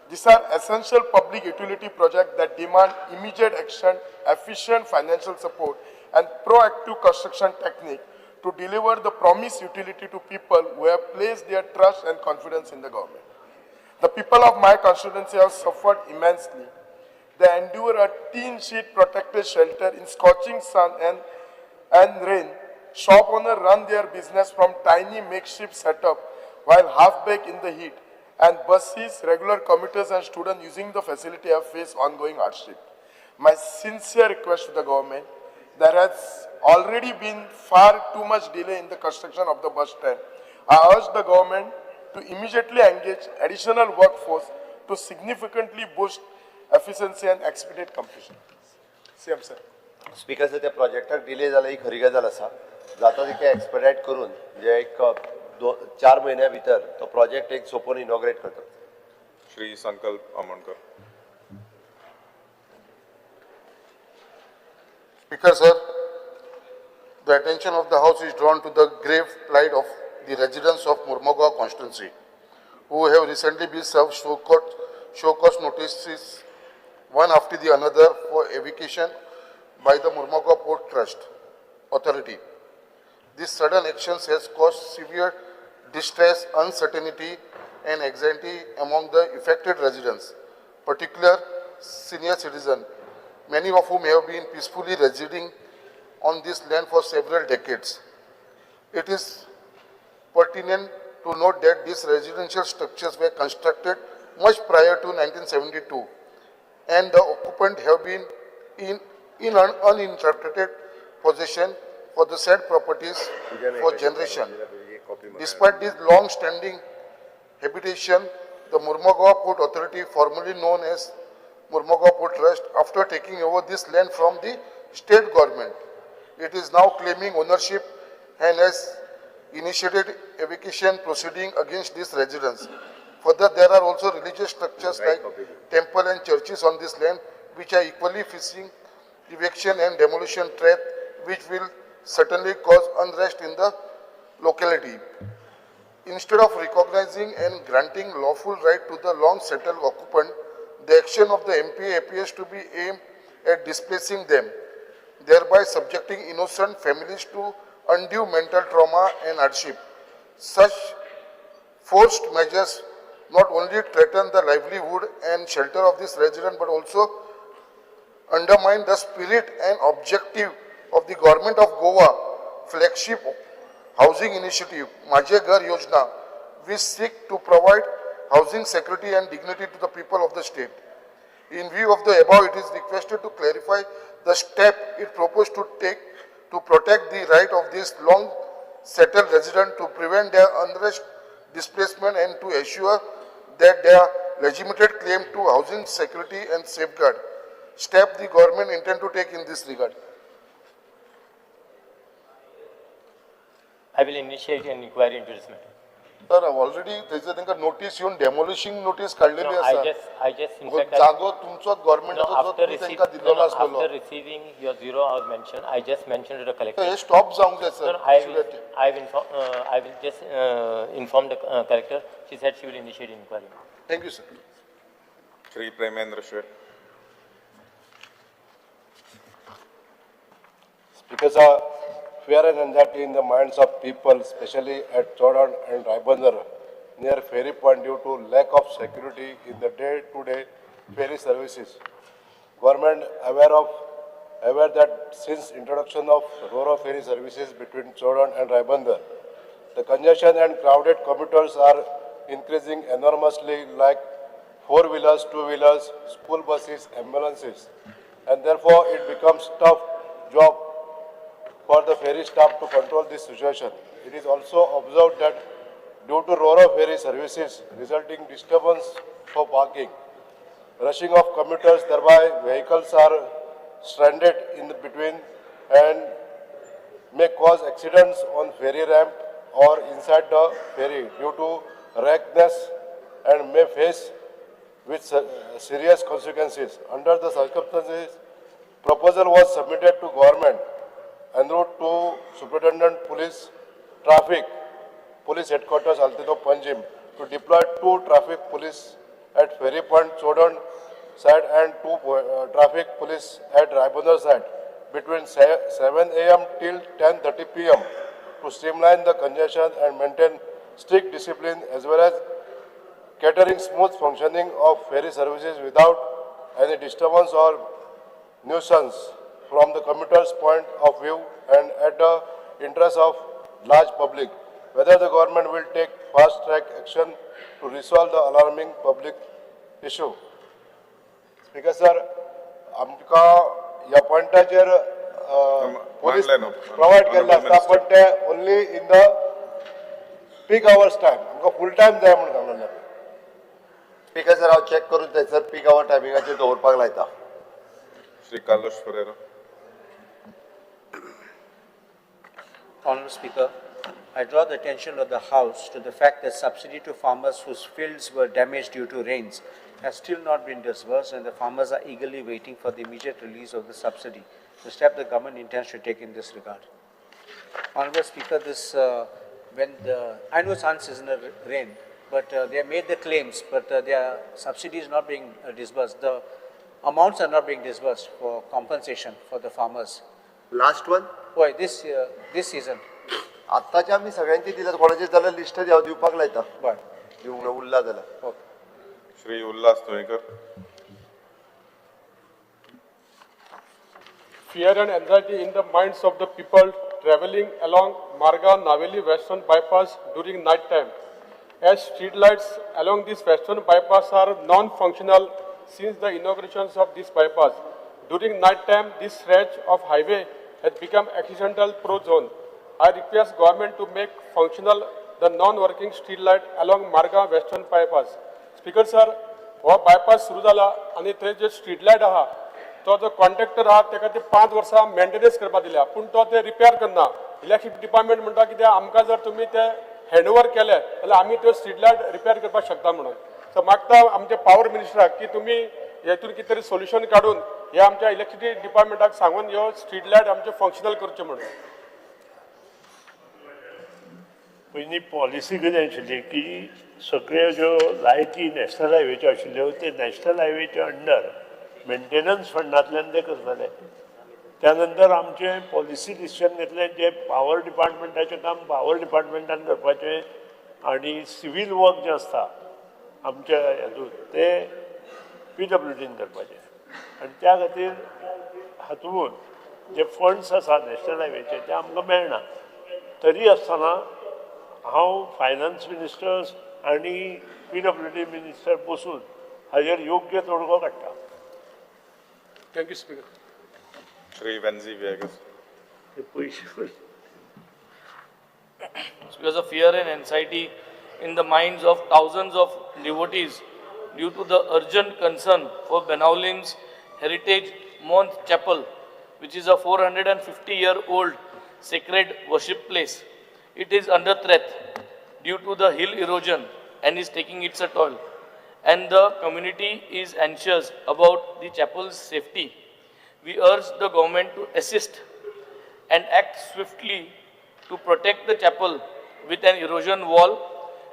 These are essential public utility projects that demand immediate action, efficient financial support, and proactive construction technique to deliver the promised utility to people who have placed their trust and confidence in the government. The people of my constituency have suffered immensely. They endure a tin sheet protected shelter in scorching sun and rain. Shop owners run their business from tiny makeshift setup while half-baked in the heat, and buses, regular commuters and students using the facility have faced ongoing hardship. My sincere request to the government, there has already been far too much delay in the construction of the bus stand. I urge the government to immediately engage additional workforce to significantly boost efficiency and expedite completion. CM sir. Speaker sir, त्या प्रोजेक्टाक delay जाला ही खरी गजाल आसा. जाता तितकें एक्सपेडायट करून म्हणजे एक 4 म्हयन्या भितर तो प्रोजेक्ट एक सोपोवन इनॉग्रेट करता. Shri Sankalp Amonkar. Speaker sir, the attention of the House is drawn to the grave plight of the residents of Mormugao constituency, who have recently been served show cause notices one after the another for eviction by the Mormugao Port Trust Authority. This sudden action has caused severe distress, uncertainty, and anxiety among the affected residents, particularly senior citizens, many of whom have been peacefully residing on this land for several decades. It is pertinent to note that these residential structures were constructed much prior to 1972, and the occupants have been in uninterrupted possession for the said properties for generation. Despite this long-standing habitation, the Mormugao Port Authority, formerly known as Mormugao Port Trust, after taking over this land from the state government, it is now claiming ownership and has initiated eviction proceeding against these residents. Further, there are also religious structures like temple and churches on this land, which are equally facing eviction and demolition threat, which will certainly cause unrest in the locality. Instead of recognizing and granting lawful right to the long-settled occupant, the action of the MPA appears to be aimed at displacing them, thereby subjecting innocent families to undue mental trauma and hardship. Such forced measures not only threaten the livelihood and shelter of this resident, but also undermine the spirit and objective of the Government of Goa flagship housing initiative, Mhaje Ghar Yojana, which seek to provide housing security and dignity to the people of the state. In view of the above, it is requested to clarify the step it proposed to take to protect the right of this long settled resident to prevent their unrest displacement and to assure that their legitimate claim to housing security and safeguard. Step the government intend to take in this regard. I will initiate an inquiry into this matter. Sir, already थंयसर तांकां notice येवन डेमोलिशींग notice काडलेली No, I आसा. just, I just, in fact, I- जागो तुमचो No, गव्हर्मेंटाचो जो after तुमी receipt, तांकां no, दिल्लो no, आसतलो. after receiving your 0 hour mention, I just mentioned to the collector. Hey stop जावंक जाय No, sir. no, I will, I will inform, I will just inform the collector. She said she will initiate inquiry. Thank you sir. Shri Premendra Shet. Speaker sir, fear and anxiety in the minds of people, especially at Chodan and Ribandar near ferry point due to lack of security in the day-to-day ferry services. Government aware that since introduction of Ro-Ro ferry services between Chodan and Ribandar, the congestion and crowded commuters are increasing enormously, like four-wheelers, two-wheelers, school buses, ambulances, and therefore it becomes tough job for the ferry staff to control this situation. It is also observed that due to Ro-Ro ferry services resulting disturbance for parking, rushing of commuters, thereby vehicles are stranded in the between and may cause accidents on ferry ramp or inside the ferry due to recklessness and may face with serious consequences. Under the circumstances, proposal was submitted to government en route to Superintendent Police Traffic Police Headquarters Altinho Panjim to deploy 2 traffic police at Ferry Point Chodan side and 2 traffic police at Ribandar side between 7 a.m. till 10:30 p.m. to streamline the congestion and maintain strict discipline as well as catering smooth functioning of ferry services without any disturbance or nuisance from the commuter's point of view and at the interest of large public. Whether the government will take fast track action to resolve the alarming public issue. Speaker sir, आमकां ह्या पॉयंटाचेर police provide केल्ले आसता, पण ते only in the peak hours time, आमकां full time जाय म्हूण सांगलेलें. स्पीकर सर, हांव चॅक करून थंयसर पीक our टायमिंगाचेर दवरपाक लायता. Shri Carlos Ferreira. Honorable Speaker, I draw the attention of the House to the fact that subsidy to farmers whose fields were damaged due to rains has still not been disbursed, and the farmers are eagerly waiting for the immediate release of the subsidy, the step the government intends to take in this regard. Honorable Speaker, this, when the, I know it's unseasonal rain, but they have made the claims, but their subsidy is not being disbursed. The amounts are not being disbursed for compensation for the farmers. Last one? Why, this season. आत्ताच्या आमी सगळ्यांची दिल्यात, कोणाचे जाल्यार list हांव दिवपाक लायता. बरें. दिवंक ना उरला जाल्यार. Okay. Shri Ulhas Tuyenkar. Fear and anxiety in the minds of the people traveling along Margao Naveli Western Bypass during night time, as street lights along this Western Bypass are non-functional since the inauguration of this bypass. During night time, this stretch of highway has become accidental prone zone. I request government to make functional the non-working street light along Margao Western Bypass. Speaker sir, हो bypass सुरू जाला आनी थंय जे street light आहा तो जो contractor आहा ताका ते 5 वर्सां मेंटेनन्स करपाक दिल्या, पूण तो ते रिपेर करना. इलेक्ट्रिक डिपार्टमेंट म्हणटा कितें, आमकां जर तुमी ते हँड ओवर केले जाल्यार आमी त्यो स्ट्रीट लायट रिपेर करपाक शकता म्हणून. सो मागता आमच्या पावर मिनिस्टराक की तुमी हेतून कितें तरी सोल्युशन काडून हे आमच्या इलेक्ट्रिसिटी डिपार्टमेंटाक सांगून ह्यो स्ट्रीट लायट आमचे फंक्शनल करच्यो म्हणून. पयलीं पॉलिसी कितें आशिल्ली की सगळ्यो ज्यो लायटी नॅशनल हायवेच्यो आशिल्ल्यो ते नॅशनल हायवेच्या अंडर मेंटेनन्स फंडांतल्यान ते करताले. त्या नंतर आमचें पॉलिसी डिसिजन घेतलें जें पावर डिपार्टमेंटाचें काम पावर डिपार्टमेंटान करपाचें आनी सिवील वर्क जें आसता आमच्या हेतून ते पी डब्ल्यू डीन करपाचें. आनी त्या खातीर हातूंत जे फंड्स आसा नॅशनल हायवेचे ते आमकां मेळना. तरी आसतना हांव फायनान्स मिनिस्टर्स आनी PWD minister बसून हाजेर योग्य तोडगो काडटा. Thank you speaker. Shri Venzy Viegas. पयशे Because of fear and anxiety in the minds of thousands of devotees due to the urgent concern for Benaulim's heritage Month Chapel, which is a 450-year-old sacred worship place. It is under threat due to the hill erosion and is taking its toll. And the community is anxious about the chapel's safety. We urge the government to assist and act swiftly to protect the chapel with an erosion wall,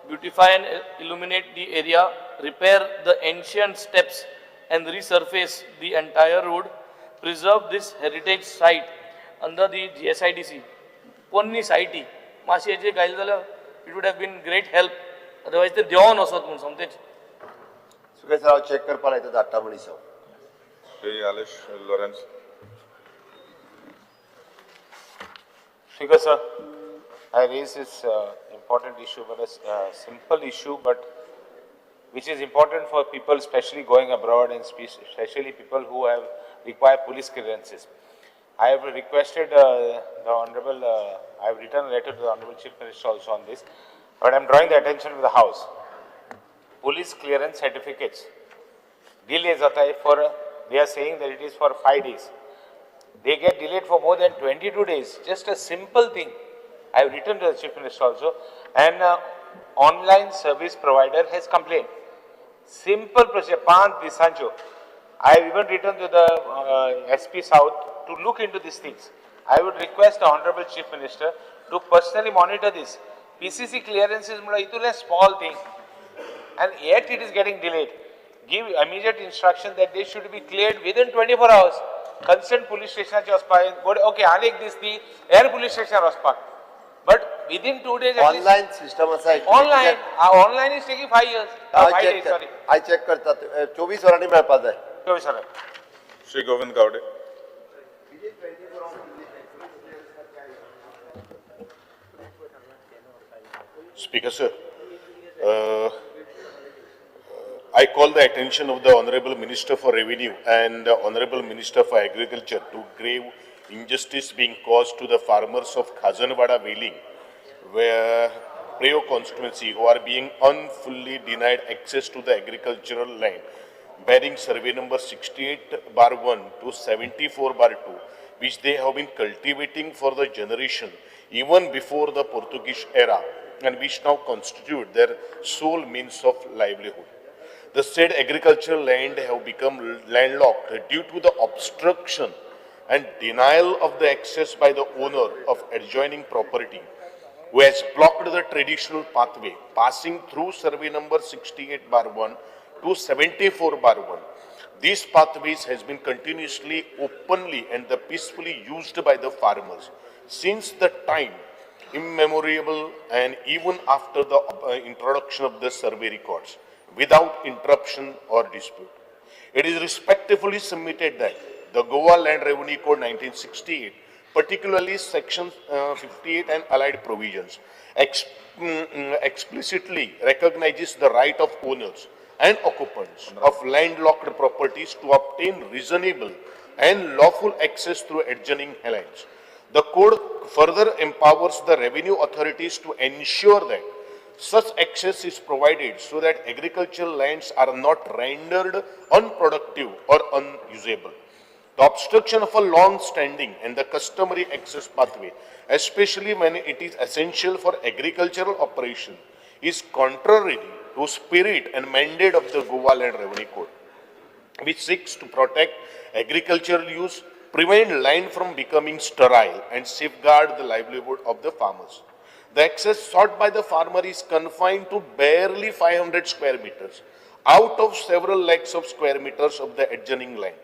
beautify and illuminate the area, repair the ancient steps and resurface the entire road, preserve this heritage site under the GSIDC. Ponni site, मातशें हेजेर घायलें जाल्यार it would have been great help. Otherwise ते देंवोन वचत म्हूण सोमतेच. Speaker sir, हांव check करपा लायता, धाडटा मनीस हांव. Shri Alesh Lawrence. Speaker sir, I raise this important issue, but a simple issue, but which is important for people, especially going abroad and especially people who have require police clearances. I have requested the Honorable, I have written a letter to the Honorable Chief Minister also on this, but I am drawing the attention of the House. Police clearance certificates delay jata for, they are saying that it is for 5 days. They get delayed for more than 22 days. Just a simple thing. I have written to the Chief Minister also, and online service provider has complained. Simple procedure, 5 disancho. I have even written to the SP South to look into these things. I would request the Honorable Chief Minister to personally monitor this. PCC clearance is a small thing, and yet it is getting delayed. Give immediate instruction that they should be cleared within 24 hours. Concerned police station, okay, anek this the air police station. But within 2 days, online system aside. Online, online is taking 5 years. 5 days, sorry. I check karta 24 वरांनी मेळपा जाय. 24 वरां. Shri Govind Gawde. Speaker sir, I call the attention of the Honorable Minister for Revenue and the Honorable Minister for Agriculture to grave injustice being caused to the farmers of Khazanwada Vailing, where Preo constituency, who are being unfully denied access to the agricultural land, bearing survey number 68/1 to 74/2, which they have been cultivating for the generation even before the Portuguese era, and which now constitute their sole means of livelihood. The said agricultural land have become landlocked due to the obstruction and denial of the access by the owner of adjoining property, who has blocked the traditional pathway passing through survey number 68/1 to 74/1. These pathways has been continuously, openly and the peacefully used by the farmers since the time immemorial and even after the introduction of the survey records, without interruption or dispute. It is respectfully submitted that the Goa Land Revenue Code 1968, particularly section 58 and allied provisions, explicitly recognizes the right of owners and occupants of landlocked properties to obtain reasonable and lawful access through adjoining lands. The code further empowers the revenue authorities to ensure that such access is provided so that agricultural lands are not rendered unproductive or unusable. The obstruction of a long-standing and the customary access pathway, especially when it is essential for agricultural operation, is contrary to spirit and mandate of the Goa Land Revenue Code, which seeks to protect agricultural use, prevent land from becoming sterile, and safeguard the livelihood of the farmers. The access sought by the farmer is confined to barely 500 square meters out of several lakhs of square meters of the adjoining land.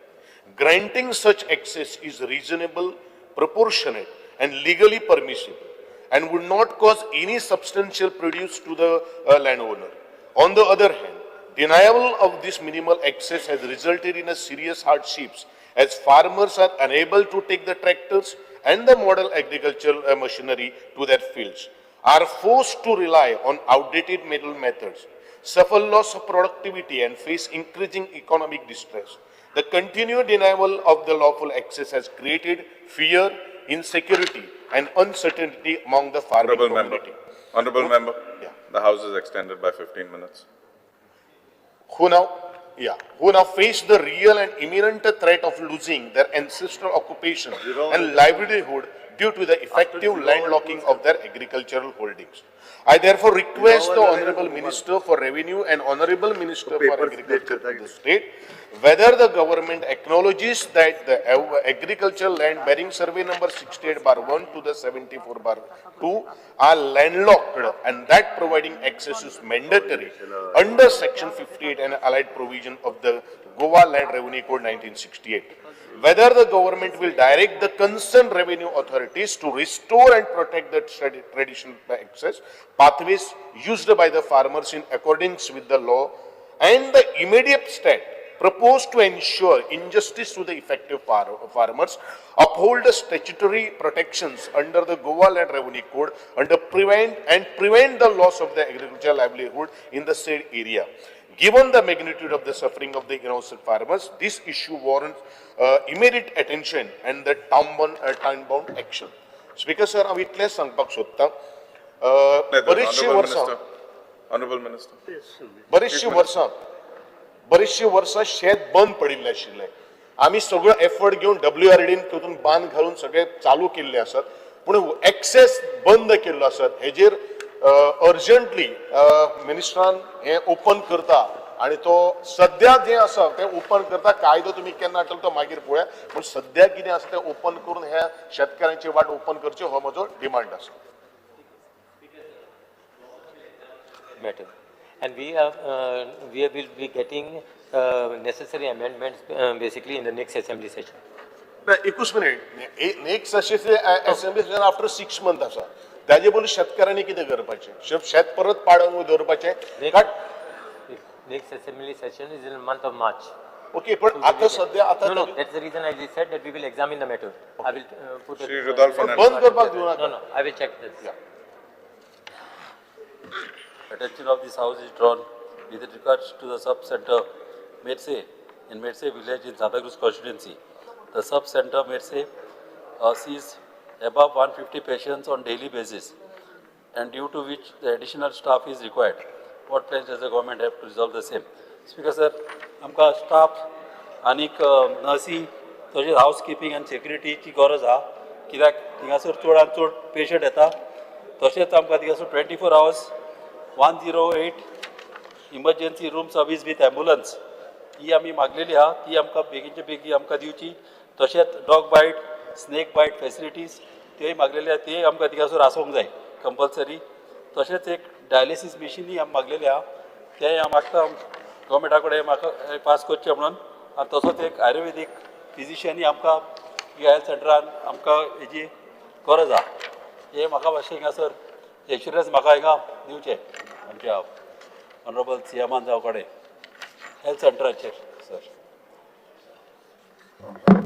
Granting such access is reasonable, proportionate, and legally permissible, and would not cause any substantial prejudice to the landowner. On the other hand, Denial of this minimal access has resulted in a serious hardships as farmers are unable to take the tractors and the model agricultural machinery to their fields, are forced to rely on outdated manual methods, suffer loss of productivity and face increasing economic distress. The continued denial of the lawful access has created fear, insecurity and uncertainty among the farming Honorable member. community. Honorable member. Yeah. The House is extended by 15 minutes. Who now face the real and imminent threat of losing their ancestral occupation and livelihood due to the effective landlocking of their agricultural holdings. I therefore request the Honorable Minister for Revenue and Honorable Minister for Agriculture of the state whether the government acknowledges that the agricultural land bearing survey number 68/1 to the 74/2 are landlocked and that providing access is mandatory under section 58 and allied provision of the Goa Land Revenue Code 1968. Whether the government will direct the concerned revenue authorities to restore and protect the traditional access pathways used by the farmers in accordance with the law and the immediate step proposed to ensure injustice to the effective farmers, uphold the statutory protections under the Goa Land Revenue Code, and prevent the loss of the agricultural livelihood in the said area. Given the magnitude of the suffering of the innocent farmers, this issue warrants immediate attention and the time-bound action. Speaker sir, हांव इतलें सांगपाक सोदता, बरीचशीं वर्सां Honorable Minister. बरीचशीं वर्सां शेत बंद पडिल्लें आशिल्लें. आमी सगळो एफर्ट घेवन WRDन तितून बांद घालून सगळें चालू केल्लें आसत, पूण एक्सेस बंद केल्लो आसत. हेजेर अर्जंटली मिनिस्टरान हें ओपन करता आनी तो सद्या जें आसा तें ओपन करता. कायदो तुमी केन्ना हाडटलो तो मागीर पळोवया, पूण सद्या कितें आसा तें ओपन करून ह्या शेतकारांची वाट ओपन करची हो म्हजो डिमांड आसा. Matter. And we will be getting necessary amendments basically in the next assembly session. एकूच minute, next assembly session after 6 months आसा. ताजे पयलीं शेतकारांनी कितें करपाचें? शेत परत पाडून दवरपाचें? Next assembly session is in the month of March. Okay, but आता सध्या आता No, that's the reason I said that we will examine the matter. I will put it. Shri Rudolph Fernandez. बंद करपाक दिवं नाका. No, I will check this. Yeah. Attention of this house is drawn with regards to the sub-center Medse in Medse village in Santacruz constituency. The sub-center Medse sees above 150 patients on daily basis, and due to which the additional staff is required. What plans does the government have to resolve the same? Speaker sir, आमकां staff आनीक नर्सी तशेंच हावसकिपींग आनी सेक्युरिटीची गरज आहा, कित्याक थिंगासर चडान चड patient येता. तशेंच आमकां थिंगासर 24 hours 108 emergency room service with ambulance ही आमी मागलेली आहा, ती आमकां बेगीनचे बेगीन आमकां दिवची. तशेंच dog bite, snake bite facilities त्योय मागलेली आहा, त्योय आमकां थिंगासर आसूंक जाय कंपल्सरी. तशेंच एक डायलिसीस मिशिनूय आमी मागलेली आहा, तेंय हांव मागता गव्हर्मेंटा कडेन म्हाका पास करचें म्हणून. आनी तसोच एक आयुर्वेदीक फिजिशियनूय आमकां हेल्थ सेंटरान आमकां हेजी गरज आहा. हें म्हाका मातशें हिंगासर एश्युरन्स म्हाका हिंगा दिवचें आमच्या ऑनरेबल सीएमान जावं कडेन हेल्थ सेंटराचेर. सर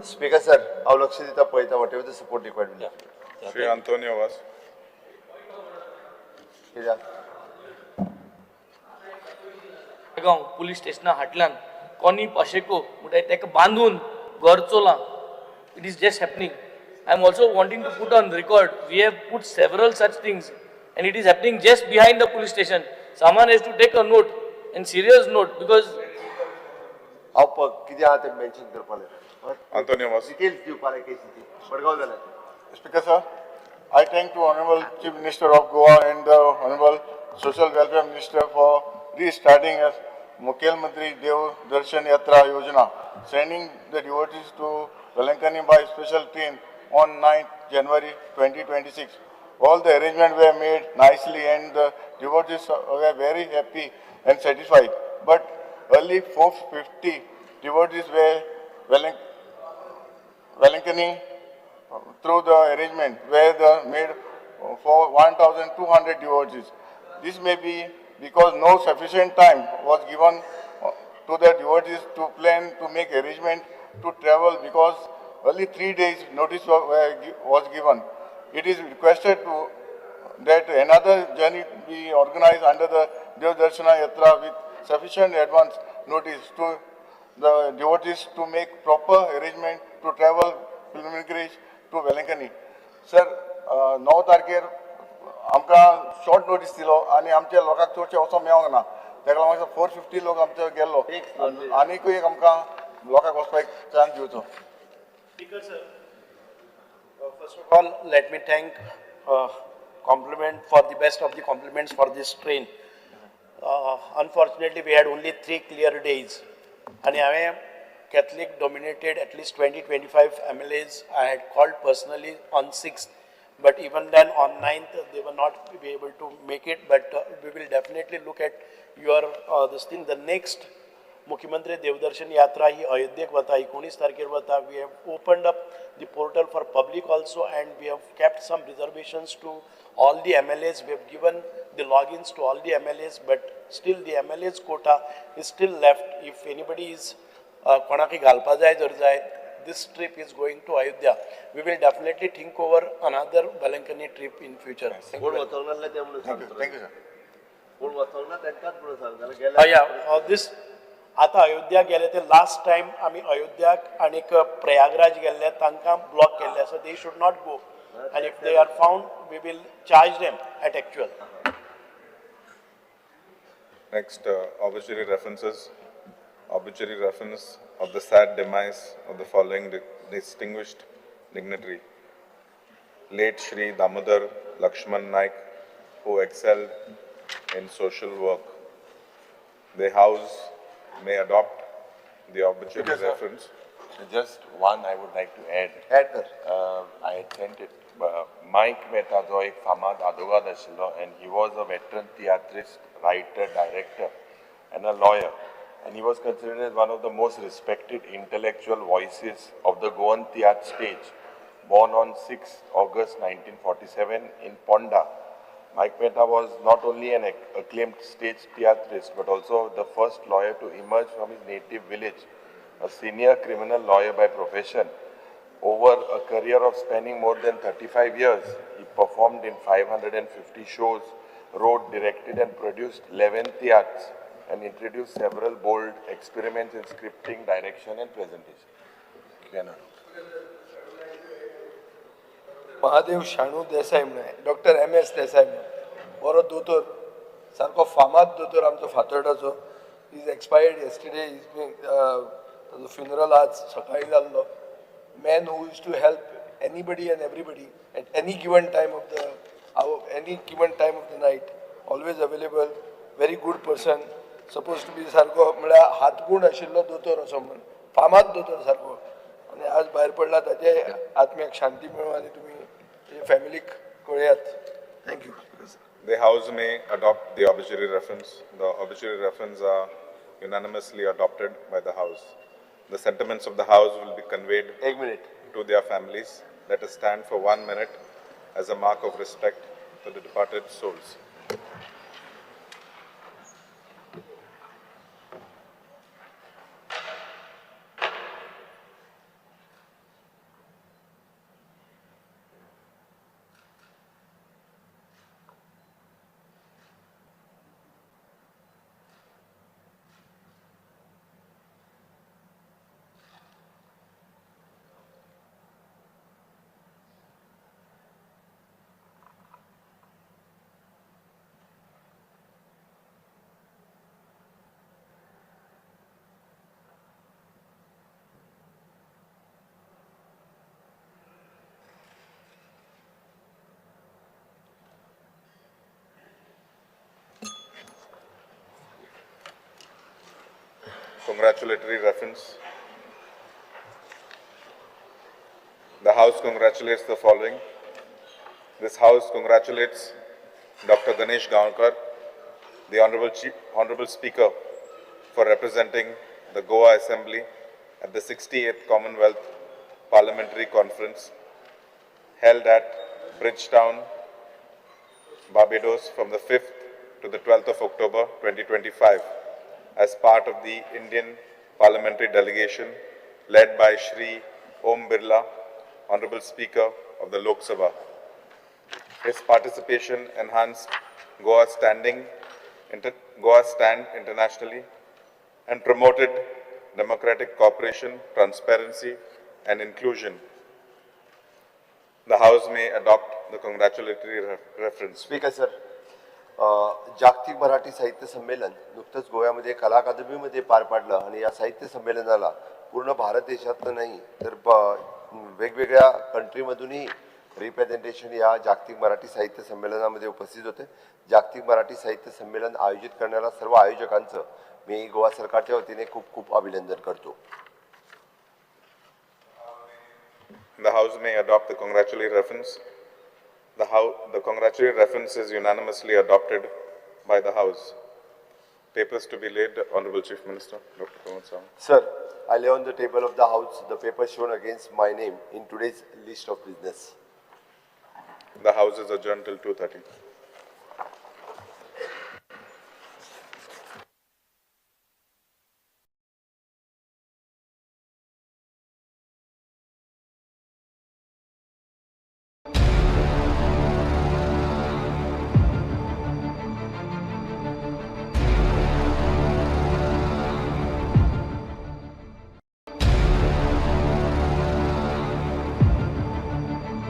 स्पीकर सर, हांव लक्ष दिता पळयता whatever the support required. Shri Antonio Vaz. कित्याक बेळगांव पुलीस स्टेशना हाटल्यान कोनी पाशेको म्हणटा ताका बांदून घर चोलां. It is just happening. I am also wanting to put on record we have put several such things and it is happening just behind the police station. Someone has to take a note and serious note because हांव कितें आहा तें mention करपाक जाय. Antonio Vaz. Details दिवपाक जाय केसीची. मडगांव जाल्यार. Speaker sir, I thank to Honorable Chief Minister of Goa and the Honorable Social Welfare Minister for restarting as Mukhyamantri Dev Darshan Yatra Yojana, sending the devotees to Velankani by special train on 9th January 2026. All the arrangements were made nicely and the devotees were very happy and satisfied. But early 450 devotees were Velankani through the arrangement were the made for 1,200 devotees. This may be because no sufficient time was given to the devotees to plan to make arrangement to travel because only 3 days notice was given. It is requested to that another journey be organized under the Dev Darshana Yatra with sufficient advance notice to the devotees to make proper arrangement to travel pilgrimage to Velankani. Sir, 9 तारखेर आमकां short notice दिलो आनी आमच्या लोकांक चडशे वचोंक मेळोंक ना, ताका लागून 450 लोक आमचो गेल्लो, आनीकूय एक आमकां लोकांक वचपाक चान्स दिवचो. Speaker sir, first of all let me thank compliment for the best of the compliments for this train. Unfortunately we had only 3 clear days आनी हांवें Catholic dominated at least 20-25 MLAs I had called personally on 6th, but even then on 9th they were not be able to make it, but we will definitely look at your this thing. The next Mukhyamantri Devdarshan Yatra ही अयोध्येक वता, 19 तारखेर वता. We have opened up the portal for public also and we have kept some reservations to all the MLAs. We have given the logins to all the MLAs, but still the MLAs quota is still left. If anybody is कोणाकय घालपा जाय जर जाय, this trip is going to Ayodhya. We will definitely think over another Velankani trip in future. Thank you. Thank you, sir. Yeah, this आता अयोध्या गेले ते last time आमी अयोध्याक आनीक प्रयागराज गेल्ले, तांकां ब्लॉक केल्ले आसा. They should not go, and if they are found we will charge them at actual. Next, obituary references. Obituary reference of the sad demise of the following distinguished dignitary. Late Shri Damodar Lakshman Naik, who excelled in social work. The House may adopt the obituary reference. Just one I would like to add. Add. I had sent it. Mike Mehta, जो एक फामाद आदोगाद आशिल्लो, and he was a veteran theatrist, writer, director, and a lawyer. And he was considered as one of the most respected intellectual voices of the Goan theatre stage. Born on 6 August 1947 in Ponda, Mike Mehta was not only an acclaimed stage theatrist, but also the first lawyer to emerge from his native village, a senior criminal lawyer by profession. Over a career of spanning more than 35 years, he performed in 550 shows, wrote, directed and produced 11 theatres, and introduced several bold experiments in scripting, direction and presentation. Mahadev Shanu Desai म्हणून, doctor MS Desai म्हणून, बरो दोतोर, सारको फामाद दोतोर आमचो फातोर्डाचो. Is expired yesterday. ताजो funeral आज सकाळीं जाल्लो. Man who is to help anybody and everybody at any given time of the any given time of the night, always available, very good person, suppose to be सारको म्हळ्यार हातगूण आशिल्लो दोतोर असो म्हण, फामाद दोतोर सारको. आनी आज भायर पडला, ताचे आत्म्याक शांती मेळूं आनी तुमी ताजे फॅमिलीक कळयात. Thank you. The House may adopt the obituary reference. The obituary reference are unanimously adopted by the House. The sentiments of the House will be conveyed to their families. Let us stand for 1 minute as a mark of respect to the departed souls. Congratulatory reference. The House congratulates the following. This House congratulates Dr. Ganesh Gaonkar, the Honorable Speaker, for representing the Goa Assembly at the 68th Commonwealth Parliamentary Conference held at Bridgetown, Barbados from the 5th to the 12th of October 2025. as part of the Indian parliamentary delegation led by Shri Om Birla, Honorable Speaker of the Lok Sabha. His participation enhanced Goa's stand internationally and promoted democratic cooperation, transparency, and inclusion. The House may adopt the congratulatory reference. Speaker sir, जागतिक मराठी साहित्य संमेलन नुकतंच गोव्यामध्ये कला अकादमीमध्ये पार पाडलं आणि या साहित्य संमेलनाला पूर्ण भारत देशातलं नाही तर वेगवेगळ्या कंट्रीमधूनही रिप्रेझेंटेशन या जागतिक मराठी साहित्य संमेलनामध्ये उपस्थित होते. जागतिक मराठी साहित्य संमेलन आयोजित करणाऱ्या सर्व आयोजकांचं मी गोवा सरकारच्या वतीने खूप खूप अभिनंदन करतो. The House may adopt the congratulatory reference. The congratulatory reference is unanimously adopted by the House. Papers to be laid, Honorable Chief Minister, Dr. Pramod Sawant. Sir, I lay on the table of the House the paper shown against my name in today's list of business. The House is adjourned till 2:30.